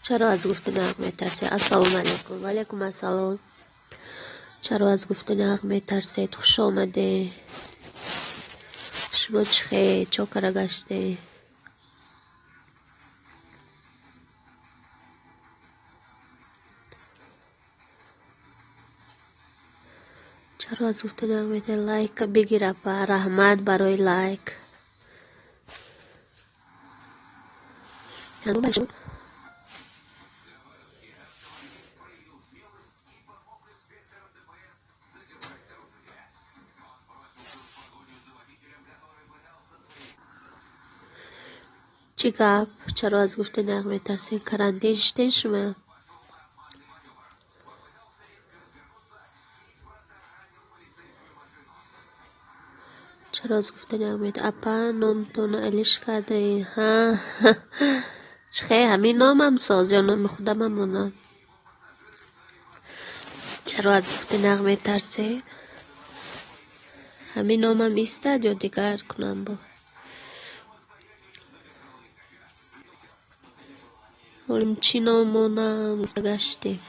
Чаро аз гуфтани ҳақ метарсед? Ассалому алайкум. Ва алайкум ассалом. Чаро аз гуфтани ҳақ метарсед? Хуш омадед. Шумо чӣ хел, чо кара гаштед? Чаро аз гуфтани ҳақ метавонӣ лайка бигир, апа? Раҳмат барои лайк. Чӣ гап? Чаро аз гуфтани ҳақ метарсед? Карантин шидед шумо? Чаро аз гуфтани ҳақ мет апа, номтонро алиш кардаӣ? Ҳа, чӣ хел, ҳамин номам соз ё номи худамам монам? Чаро аз гуфтани ҳақ метарсед? Ҳамин номам истад ё дигар кунам бо? Ҳолим чӣ ном монам гуфта гаштем.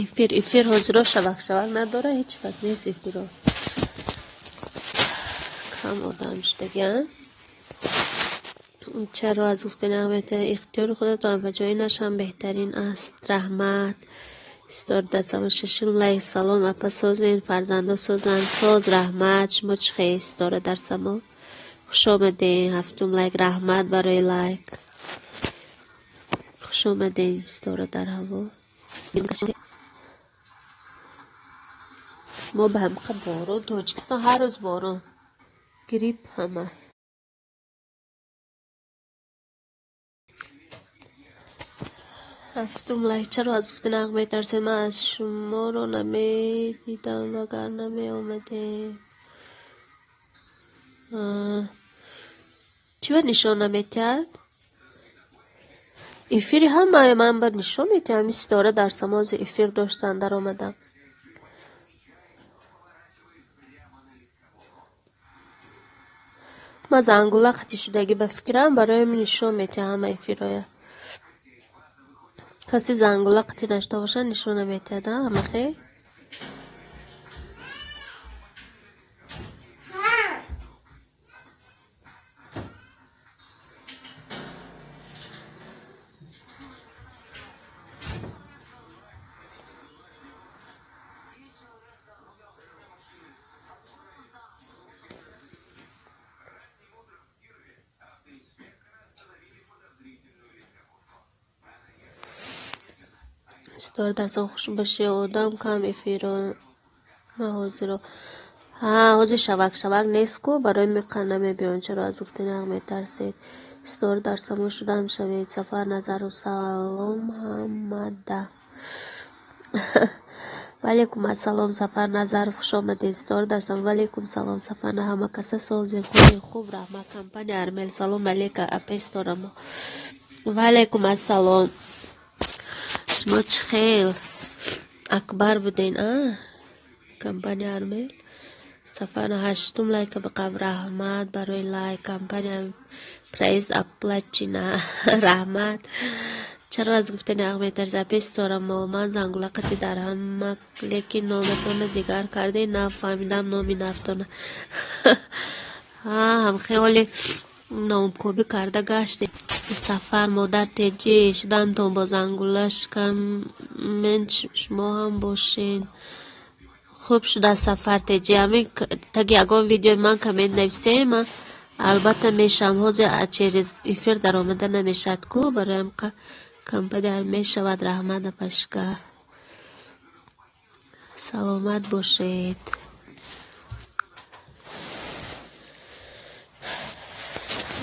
Эфир, эфир ҳозиро шавак шавак надора, ҳеҷ кас нест эфиро. Кам одам шудаги, а? Чаро аз гуфтани ҳақ метавонед? Ихтиёри худатон ба ҷои нашам беҳтарин аст. Раҳмат. Истор дастам шашум лайк. Салом апа, созен, фарзандо созанд. Соз, раҳмат. Шумо чӣ хел, Ситора дар само? Хуш омадед. Ҳафтум лайк. Раҳмат барои лайк. Хуш омадед, Ситора дар ҳаво. Мо ба ҳамқа борон, Тоҷикистон ҳар рӯз борон. Грипп ҳама. Ҳафтум лайк. Чаро аз гуфтани ҳақ метарсед? Ман аз шуморо намедидам, вагарна меомадем. Чӣ ба нишон наметиҳад? Эфири ҳамаи ман ба нишон метиҳад. Ҳамин Ситора дар самози эфир доштан даромадам. Ман зангула қатъи шудагӣ ба фикрам, барои нишон метиҳад ҳама эфирҳоя. Касе зангула қатъи нашуда бошад, нишон наметиҳад, а ҳама хел? Ситора дар само, хуш бошӣ. Одам кам эфиро на ҳозиро. Ҳа, ҳозир шавак шавак нест ку, барои меқа намебиён. Чаро аз гуфтани ҳақ метарсед? Ситора дар само шудам шавед. Сафар Назаров, салом ҳамада. Ваалейкум ассалом, Сафар Назаров, хуш омадед. Ситора дар само, ваалейкум салом, Сафар, ҳама каса созем, хубем, хуб, раҳмат. Компания Армел, салом алейка, апа Ситорамо. Ваалейкум ассалом. Шумо чӣ хел? Акбар буден, а? Компания Армел. Сафар ҳаштум лайка биқаб. Раҳмат барои лайк. Компания проезд оплачена. Раҳмат. Чаро аз гуфтани ҳақ метарсед? Апа Ситорамо, ман зангула қатъи дар ҳама, лекин номатонро дигар кардед, нафаҳмидам номи нафтона. Ҳа, ҳамхел ҳоли номкобӣ карда гаштем. Сафар, модар теҷӣ шудамтон бо зангула шикамент, шумо ҳам бошен. Хуб шудааст, Сафар теҷӣ. Ҳамин таги ягон видеои ман коммент нависем, ман албатта мешавам. Ҳозир через эфир даромада намешавад ку, барои ҳамқа компания мешавад. Раҳмат, апашка. Саломат бошед.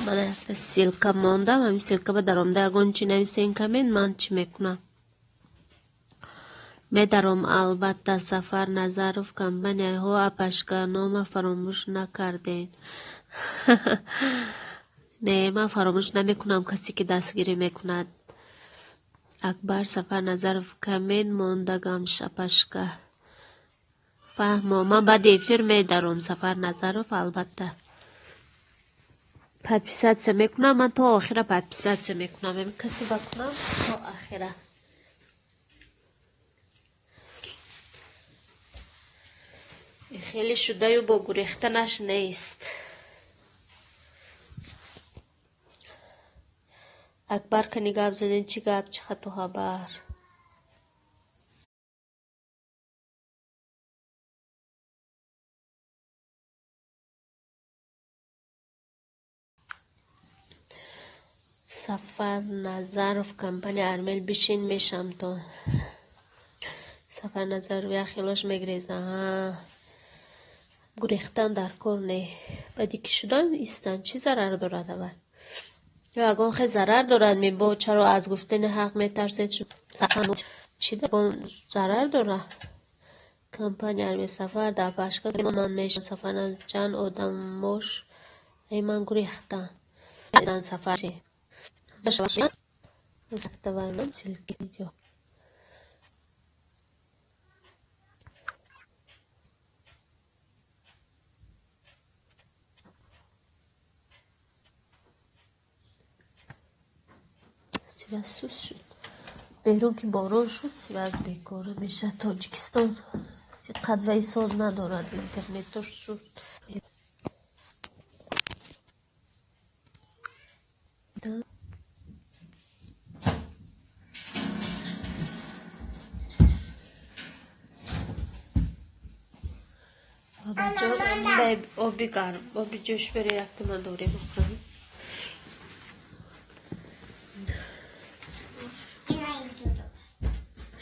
Мана якта ссылка мондам, ҳамин ссылка ба даромада ягон чӣ нависен коммент, ман чӣ мекунам? Медаром албатта. Сафар Назаров, компанияҳо апашка, нома фаромӯш накардед. Не, ман фаромӯш намекунам касе ки дастгирӣ мекунад. Акбар, Сафар Назаров, коммент мондагам, апашка. Фаҳмо, ман баъди эфир медаром, Сафар Назаров, албатта. Подписаться мекунам, ман то охира подписаться мекунам. Ами касе бакунам то охира. Хеле шудаю бо гурехтанаш нест. Акбар, кани гап занед, чӣ гап, чӣ хату хабар? Сафар Назаров, компания Армел бишин мешам то. Сафар Назаров як хелош мегреза. Ҳа. Гурехтан дар кор не. Баъди ки шудан истан, чӣ зарар дорад аввал? Ё ягон хел зарар дорад мебо, чаро аз гуфтани ҳақ метарсед? Чӣ ягон зарар дорад? Компания Армел Сафар дар пашка ман мешам. Сафар чанд одамош ай ман гурехтан. Сафар чи? Давай нам ссылки видео. Связь сус шуд. Берун ки борон шуд, связь бекора мешавад. Тоҷикистон қадваи соз надорад, интернетош шуд. Бабаҷон, оби гарм, оби ҷӯш бере, якта ман дорӣ бихӯрам.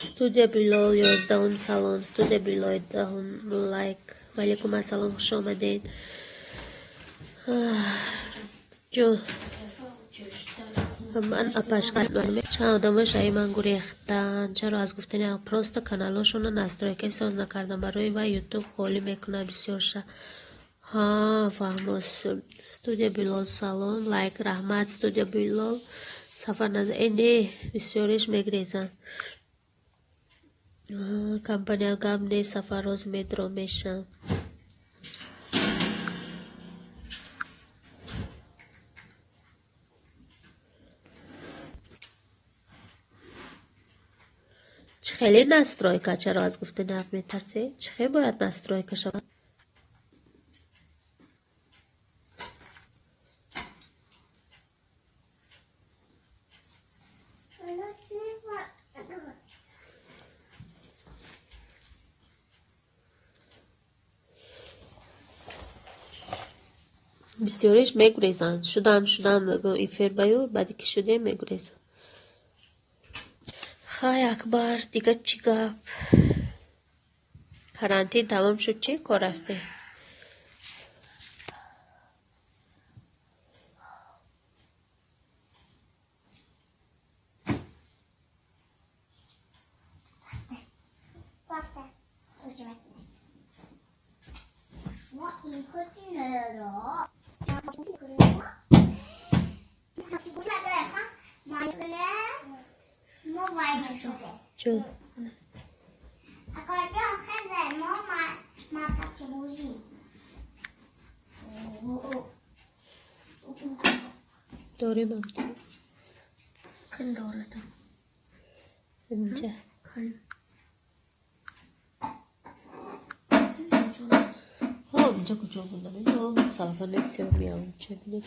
Студия Билол 11-ум салом, студия Билол 10-ум лайк. Валейкум ассалом, хуш омадед. Ҷон, ман апашка чанд одамош ай ман гурехтан. Чаро аз гуфтани ҳақ просто каналошонро настройка соз накардам. Барои вай YouTube холӣ мекунад бисёрша. Ҳа, фаҳмо. Студия Билол салом, лайк, раҳмат, студия Билол. Сафар Назар, э не, бисёриш мегрезанд. Компания гап не, Сафар роз медро мешам. Чӣ хеле настройка? Чаро аз гуфтани ҳақ метарсед? Чӣ хел бояд настройка шавад? Бисёриш мегурезанд. Шудам, шудам, эфир баю, баъди ки шудем мегурезанд. Хай, Акбар, дига чӣ гап? Карантин тамом шуд, чӣ кор рафтем? Чун дорем инҷа. Ҳо, инҷа куҷо будам? Инҷо салфане сев меам. Ча бинед.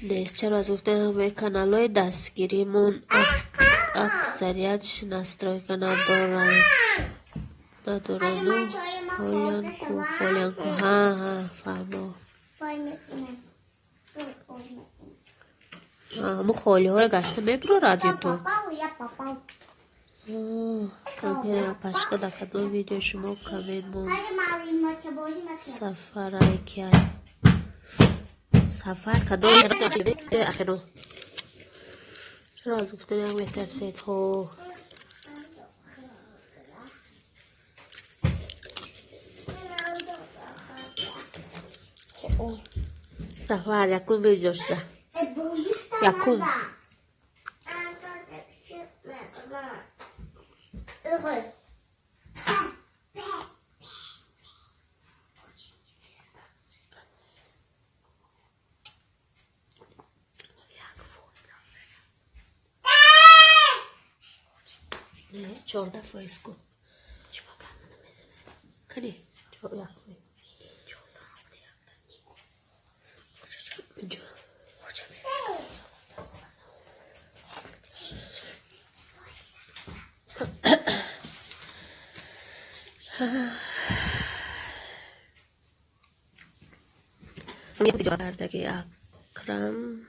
Нест, чаро аз гуфтани каналҳои дастгиримон аксарият настройка надоранд. Надорану холянку, холянку. Ҳа, ҳа, фаҳмо. Ҳамун холиҳое гашта мебурорад ютуб. Компания апашка дар кадом видео шумо коммент монд? Сафарай киай? Сафар кадом ахиро? Чаро аз гуфтани ҳақ метарсед? Ҳо. Сафар якум видео шуда. Якум. 14% ку. Кани? 1%. Кардаги Акрам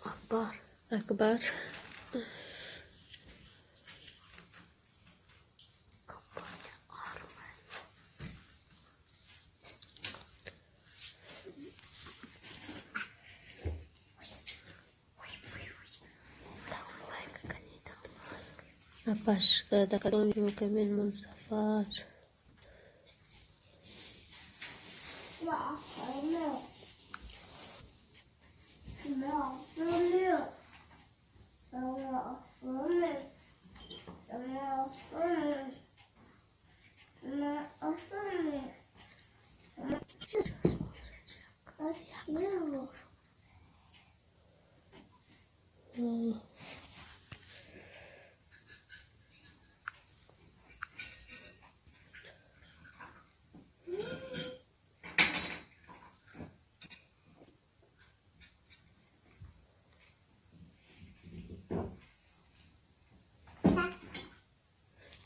Акбар. Акбар. Апаш дар кадом ҷо Мунсафар?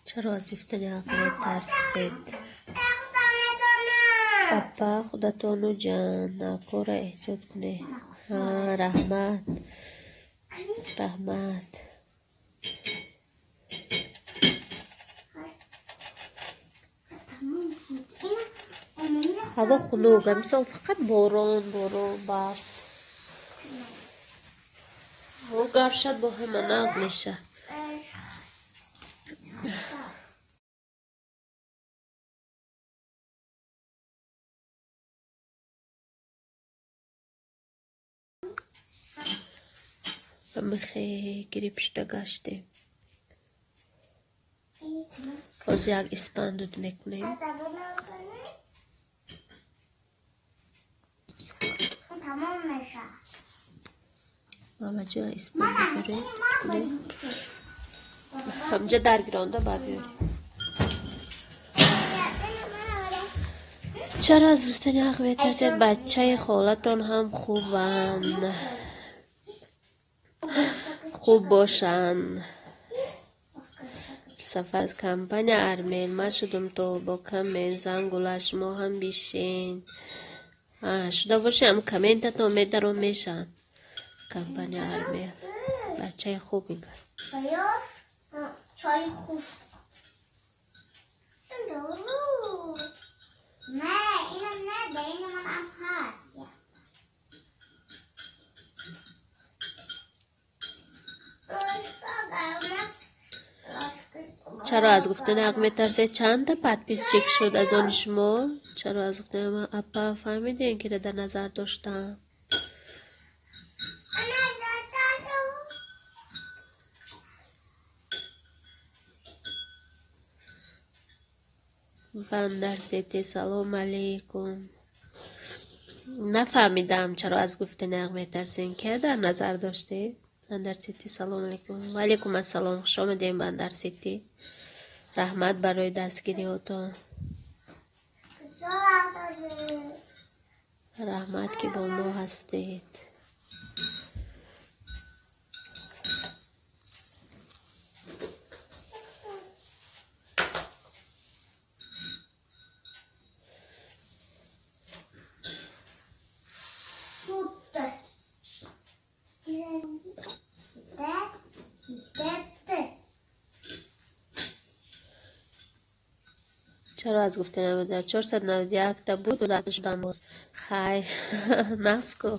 Чаро аз гуфтани ҳақ метарсед? Апа, худатону ҷанакора эҳтиёт кунед. Раҳмат, раҳмат. Ҳаво хунук, мисол фақат борон, борон, барф. Ҳаво гарм шад, бо ҳама нағз мешавад. Михе гириб шуда гаштем. Ҳозир як испан дуд мекунем. Мамаҷон, испан биёред, кунем. Ҳамҷа даргиронда ба биёред. Чаро аз гуфтани ҳақ метарсед? Бачаи холатон ҳам хубанд. Хуб бошанд. Сафар компания Армел ман шудум то бо коммент зангула шумо ҳам бишен. Шуда бошед, ҳам комментатон медаром мешаванд. Компания Армел. Бачаи хуб ин аст. Чой хуб. Не, инам не, да инам ҳам ҳаст. Чаро аз гуфтани ҳақ метарсед? Чандта подписчик шуд аз они шумо? Чаро аз гуфтани апа фаҳмидем, ки дар назар доштам? Бандар Сити, салом алейкум. Нафаҳмидам, чаро аз гуфтани ҳақ метарсем. Ки дар назар доштед? Бандар Сити, салом алейкум. Ва алейкум ассалом. Хуш омадем, Бандар Сити. Раҳмат барои дастгириҳотон. Раҳмат, ки бо мо ҳастед. Чаро аз гуфта намуда? 491 та буд, шудам боз. Хай, нағз ку.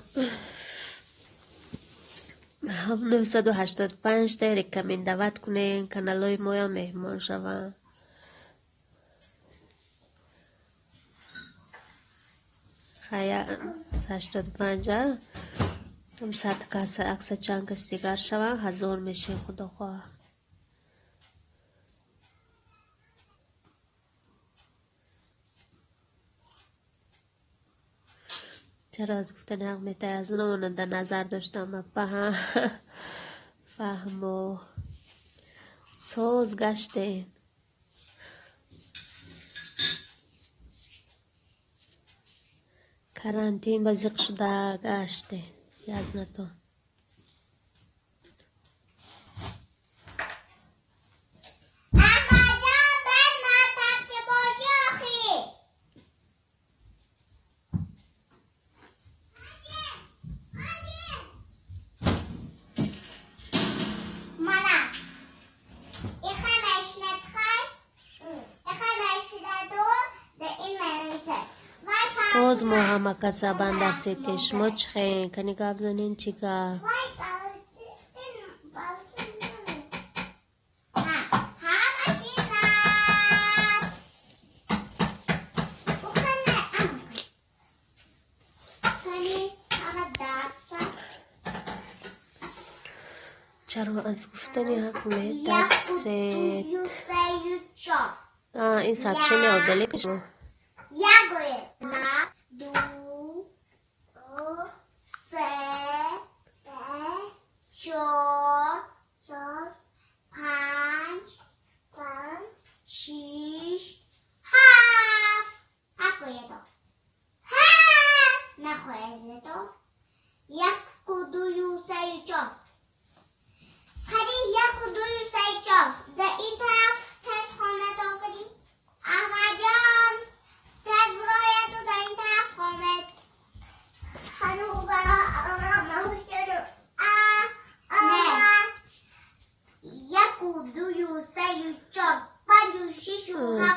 985 та рекомендовать кунен, каналҳои моям меҳмон шаванд. Хая 85 100 кас, акса чанд кас дигар шаванд, 1000 мешем, худо хоҳад. Чаро аз гуфтани ҳақ метарсӣ? Аз номона дар назар доштам, апаҳа. Фаҳмо. Соз гаштем. Карантин ба зиқ шуда гаштем. Язнатон. Соз мо ҳама каса бандар сете. Шумо чӣ хел? Кани гап занен чӣ гап? Чаро аз гуфтани ҳақ метарсед? Ин сообщение удалить шумо.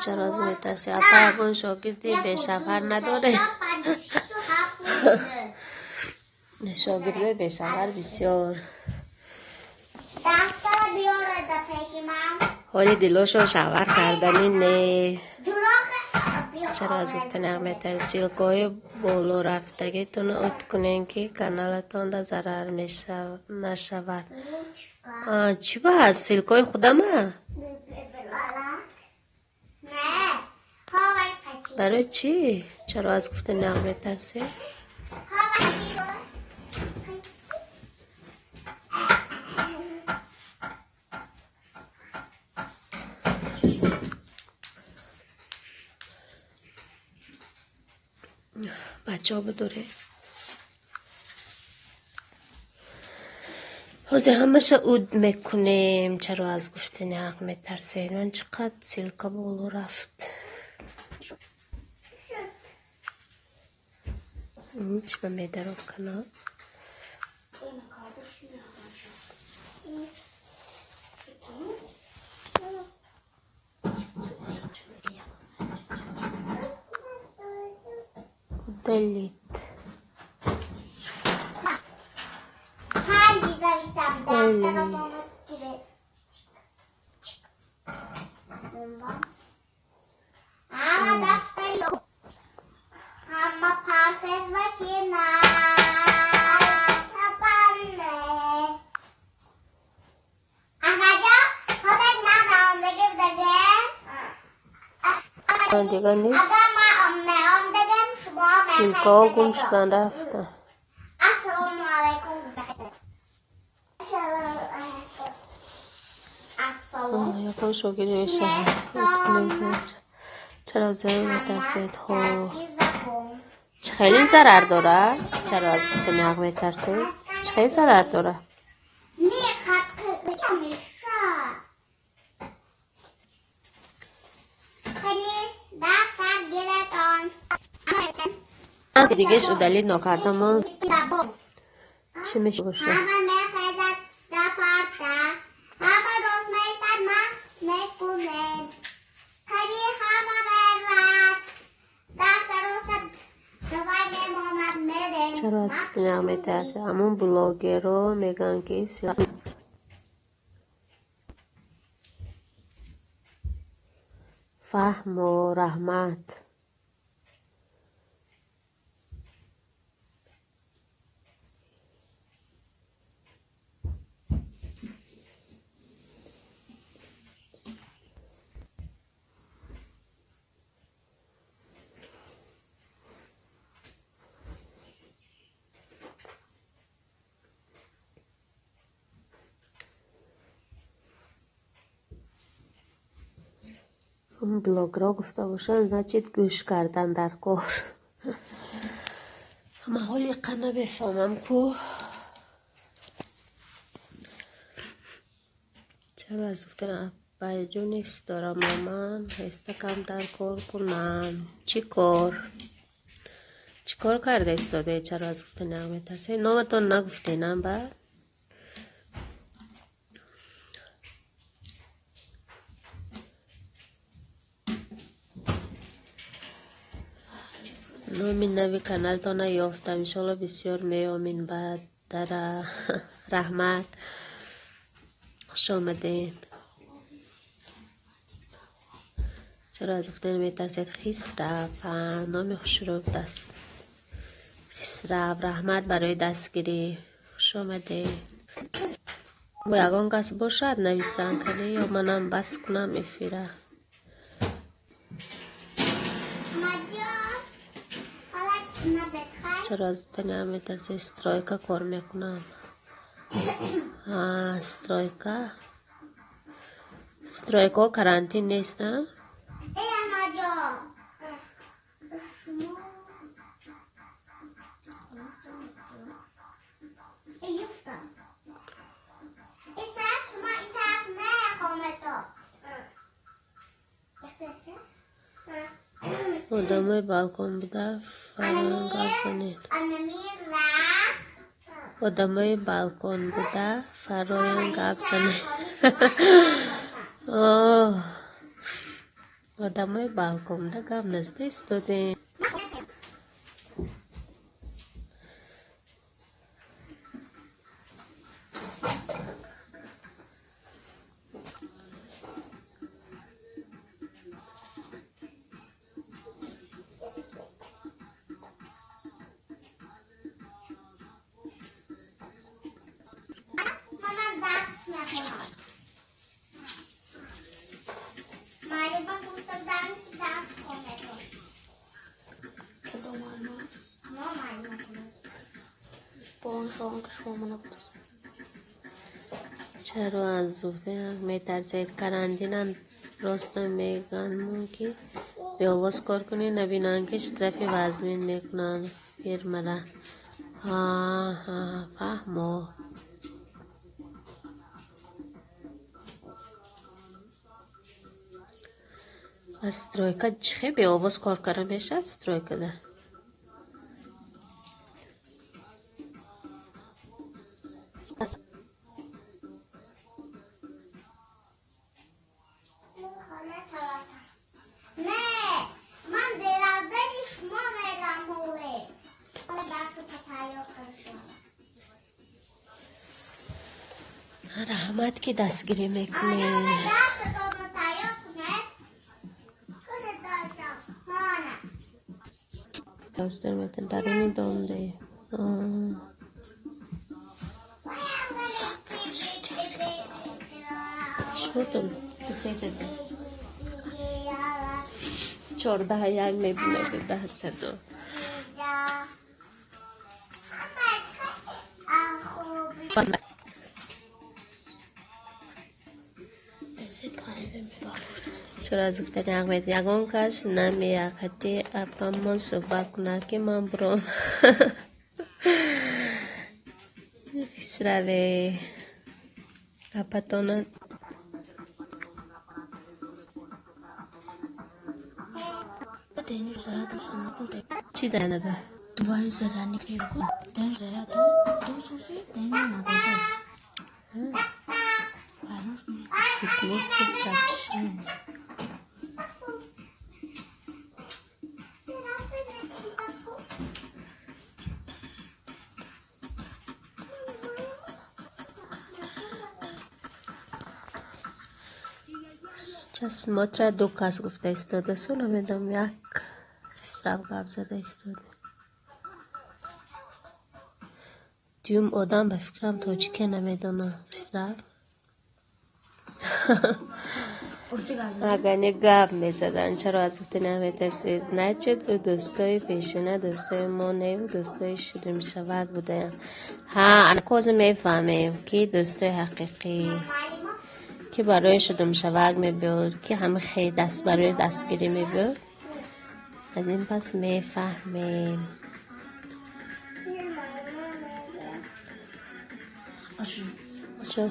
Чаро аз метарсӣ? Апа, ягон шогирди бешавҳар надоре? Шогирдои бешавҳар бисёр. Ҳоли дилошон шавҳар карданӣ не. Чаро аз гуфтани ҳақ метарсӣ? Ссилкаҳои болорафтагитонро ут кунед, ки каналатонда зарар нашавад. Чӣ ба? Ссилкаҳои худама? Барои чӣ? Чаро аз гуфтани ҳақ метарсӣ? Бачаҳо бидоред. Ҳозир ҳамаша уд мекунем. Чаро аз гуфтани ҳақ метарсед? Ман чӣ қадр ссилка боло рафт. Чӣ ба медароб канал? Удалить. Дигар нест. Ссилкаҳо гум шудан рафтанд. Ягон шогирди бешавҳар. Чаро аз зарар метарсед? Ҳо. Чӣ хеле зарар дорад? Чаро аз гуфтани ҳақ метарсед? Чӣ хеле зарар дорад? Дигаш удалить нокардам. Чӣ мешавад? Чаро аз гуфтани ҳақ метарсед? Ҳамун блогерҳо мегӯянд, ки фаҳму раҳмат. Блогерҳо гуфта бошанд, значит гӯш кардан дар кор. Ман ҳоли иқа намефаҳмам ку. Чаро аз гуфтани апайҷон ҳис дорам, ман ҳеста камтар кор кунам. Чӣ кор? Чӣ кор карда истодаед? Чаро аз гуфтани ҳақ метарсед? Номатон нагуфтенам ба? Номи нави каналтона ёфтам. Иншолло бисёр меомин баъд дара. Раҳмат. Хуш омадед. Чаро аз гуфтани метарсед? Хисрав. Номи хушрӯ даст. Хисрав. Раҳмат барои дастгирӣ. Хуш омадед. Бо ягон кас бошад нависанд кане ё манам бас кунам эфира. Чаро аз гуфтани ҳақ метарсед? Стройка кор мекунам. Стройка. Стройкаҳо карантин нест, а? Одамои балкон буда фарон гап занед. Одамои балкон буда фароян гап занед. Одамои балкон буда гап назада истодем. Чаро аз гуфтани ҳақ метарсед? Карантинам роста мегӯянд, ки беовоз кор кунӣ, набинанд, ки штрафи вазмин мекунанд фирмада. Фаҳмо. Аз стройка чӣ хел беовоз кор карда мешавад стройкада? Раҳмат, ки дастгирӣ мекунед. Даруни донде. 14:01 мебинад даҳсаду. Чаро аз гуфтани ҳақ метарсед? Ягон кас намеяхати апамон суҳбат кунад, ки ман буром. Хисраве апатона. Чӣ занада? Сейчас смотрят, ду кас гуфта истодасу, намедонам, як Хисрав гап зада истода. Дуюм одам ба фикрам тоҷике намедонам. Хисрав. Агар не гап мезадан, чаро аз гуфта наметасид? Значит, ӯ дӯстои пешина, дӯстои мо неву дӯстои шудумшавак будаям. Ҳа, анакоза мефаҳмем, ки дӯстои ҳақиқӣ, ки барои шудумшавак мебиёд, ки ҳама хел даст барои дастгирӣ мебиёд. Аз ин пас мефаҳмем. Чо?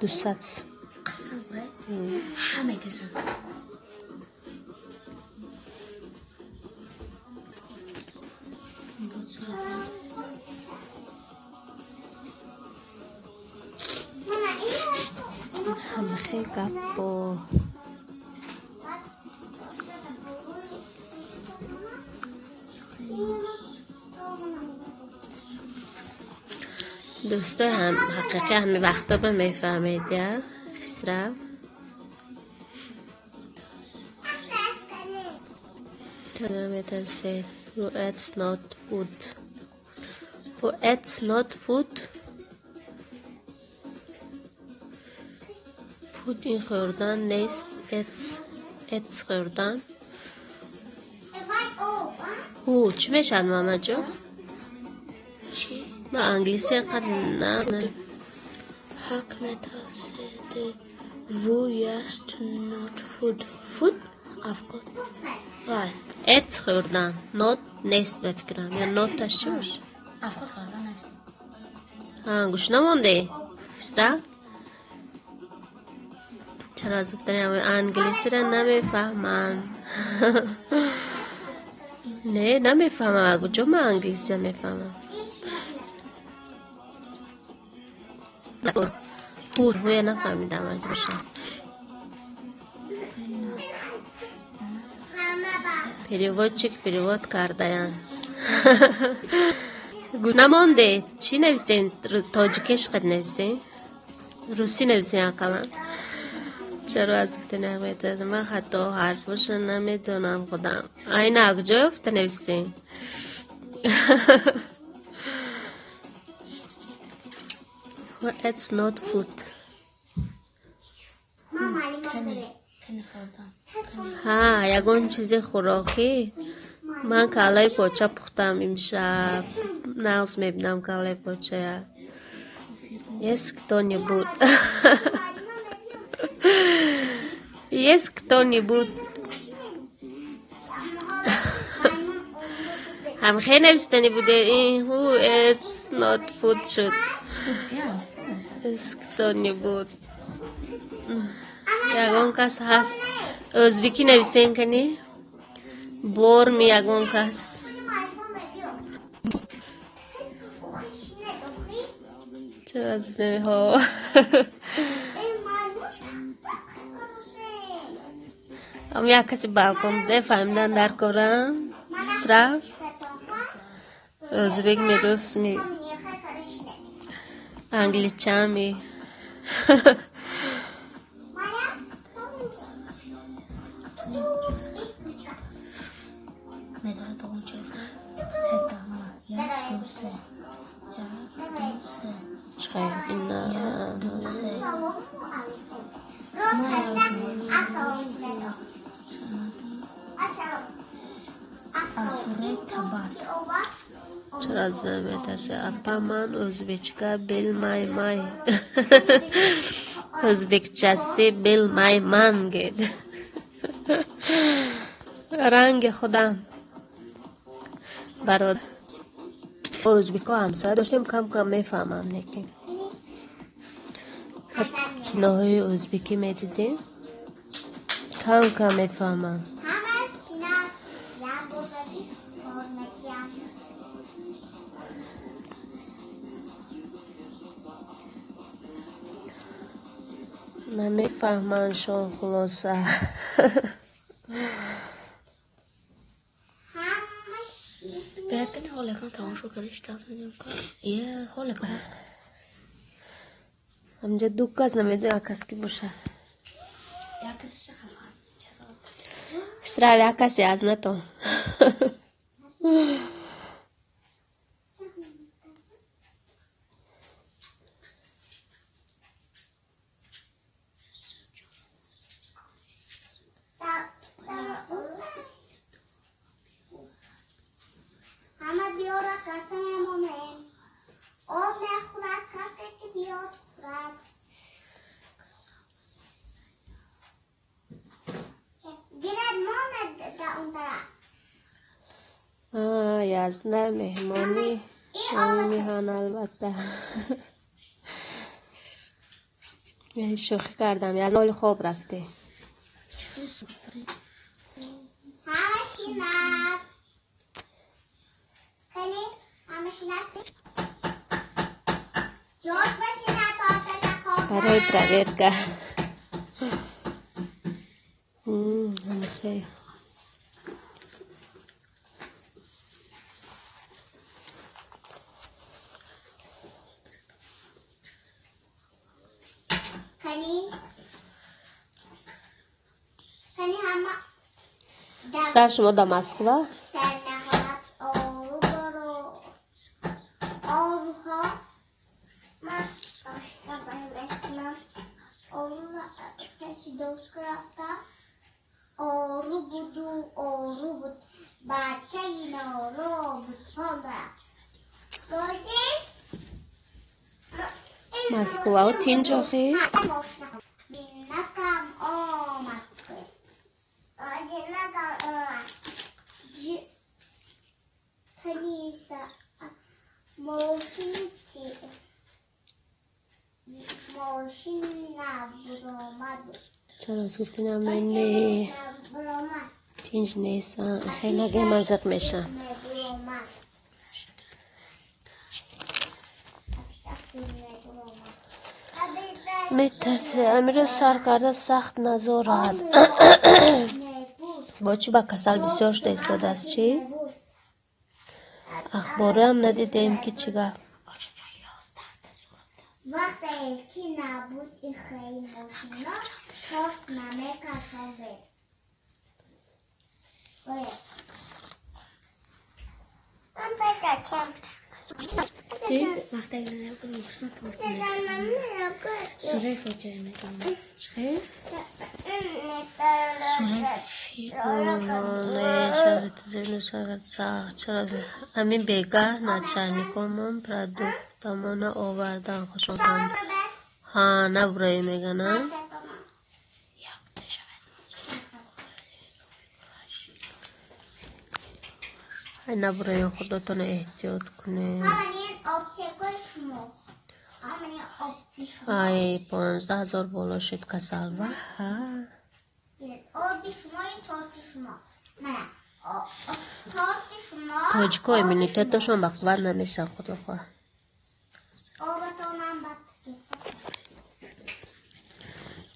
200. Ҳамахел гаппо. Дӯстои ҳақиқӣ ҳами вақто ба мефаҳмед, я Хисрав? Наметарсед. Who eats not food? Who eats not food? Food ин хӯрдан нест. Eats, eats хӯрдан. Who чӣ мешавад, Муҳаммадҷон? Ман англисӣ қад на. Ҳак метарсед. Who eats not food? Food? Афғон. Вай. Eats хӯрдан. Not нест ба фикрам. Ё not-аш чӣ бошад? Афғон хӯрдан нест. Ҳа, гӯш намондӣ? Хисрав? Чаро аз гуфтани англисиро намефаҳманд? Не, намефаҳмам. Куҷо ман англисиро мефаҳмам? Ҳуя нафаҳмидам бошад. Переводчик перевод кардаянд. Намонде, чӣ нависем? Тоҷикиш қад нависем? Русӣ нависем ақаллан. Чаро аз гуфта наметавонам? Ман ҳатто ҳарфошро намедонам худам. Айна куҷо ёфта навистем? Who eats not food? Ҳа, ягон чизи хӯрокӣ. Ман каллаи поча пухтам имшаб. Нағз мебинам каллаи почая. Есть кто-нибудь? Есть кто-нибудь? Ҳамхел навистанӣ буде ин who eats not food шуд. Есть кто-нибудь? Ягон кас ҳаст? Ӯзбекӣ нависем кани? Борми ягон кас? Чаро аз намеҳо? Ам як каси балкон буде, фаҳмидан дар корам. Хисрав? Ӯзбек ми, рус ми, англичан ми? Чӣ ина? Чаро аз наметарсӣ? Апа, ман ӯзбечка билмаймай. Ӯзбекчаси билмайман гӯед. Ранги худам. Бародар. Ӯзбекҳо ҳамсоя доштем, кам кам мефаҳмам, лекин. Киноҳои ӯзбекӣ медидем, кам кам мефаҳмам. Намефаҳмандшон хулоса. Тамошо кардиш, тағз медонам кас. Е, ҳоле кас. Ҳамҷа ду кас намедонам, як кас ки боша. Як касиша хафа. Чаро? Срав як касе аз нато. Ҳама биёра каса мемонем. Об мехӯрад, касе ки биёд хӯрад. Гирад монад да он тараф. Язна меҳмонӣ меҳан албатта. Шӯхӣ кардам. Язна оли хоб рафтӣ. Ҳама шинад. Кани ҳама шинад. Ҷош башинад торташа хӯрда. Барои проверка. Хеле. Кани кани ҳама дар Срав шумо да Москва? сарнаҳорат ору баро оруҳо ман ошка баргаштам ору каси дошка рафта ору буду ору буд бачаи норо буд хон рафт бозӣ. Москва тинҷ охи? Бинакам омад Озинакам омад Таниса мошини мошина буромад. Чаро гуфтин не Буромад. тинҷ нестам. Хеле наге ман зиқ мешам. Буромад. Метарсе. Амирӯз сар карда сахт назорад. Бо чӣ ба касал бисёр шуда истодааст, чӣ? Ахборам надидем ки чӣ гап. Вақте ки набуд ихаи мошино торт намекашовед. Чӣ? Вақте ки набуд мошина торт намекашовед. Сураи Фотиҳа мегӯям. Чӣ? Сураи Фил. Чаро ҳамин бегаҳ начальникомон продуктамона овардан хушомад. Ҳа, набураи мегана. Якта шавад. Ай набураи худотона эҳтиёт кунед. Ай 15 000 боло шуд касал. Ваҳа. Тоҷико иммунитеташон бақувват намешавад, худо хоҳад.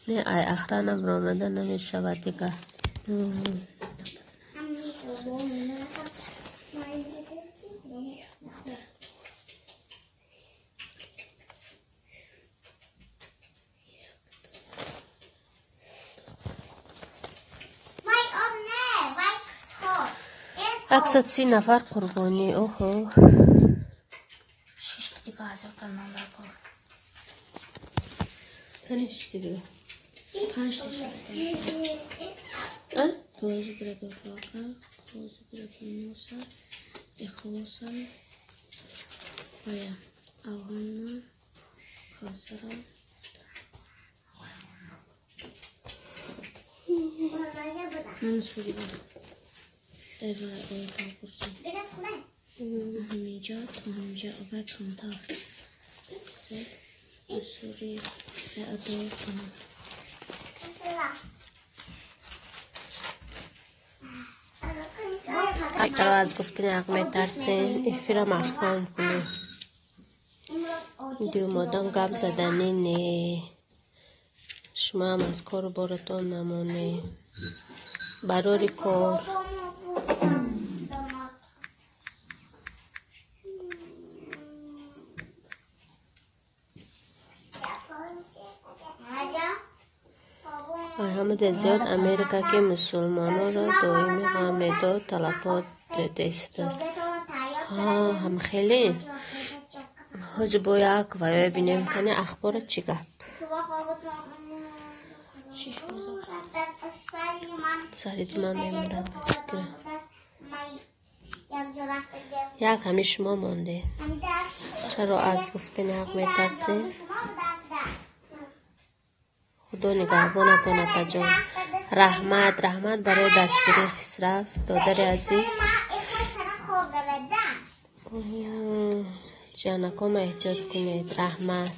Не, ай охрана баромада намешавад дигар. 130 нафар қурбонӣ. Оҳо. Шишти дига ҳазор карман баркор. Кани шишти дига? Панҷта шуд. А? Қулози бираби фалақа, қулози бираби носа, ихлоса, вая авғанна, кавсара. Ман сури бад. Дай вай оятал курси. Ҳаминҷа то ҳаминҷа вай камтар. Се сури адо кунам. Чаро аз гуфтани ҳақ метарсем? Эфира маҳкам кунем. Дуюмодам гап заданӣ не. Шумоам аз кору боратон намонед. Барори кор. Ҳамаде зиёд Америка, ки мусулмононро доимӣ ғам медод, талафот додааст. Ҳам хеле ҳозир бо як ваё бинем, кани ахбора чӣ гап. Сари ман мемирам. Як ҳами шумо монде. Чаро аз гуфтани ҳақ метарсед? Худо нигаҳбонатон, апаҷон. Раҳмат, раҳмат барои дастгирӣ, Хисрав, додари азиз. Ҷанакома, эҳтиёт кунед, раҳмат.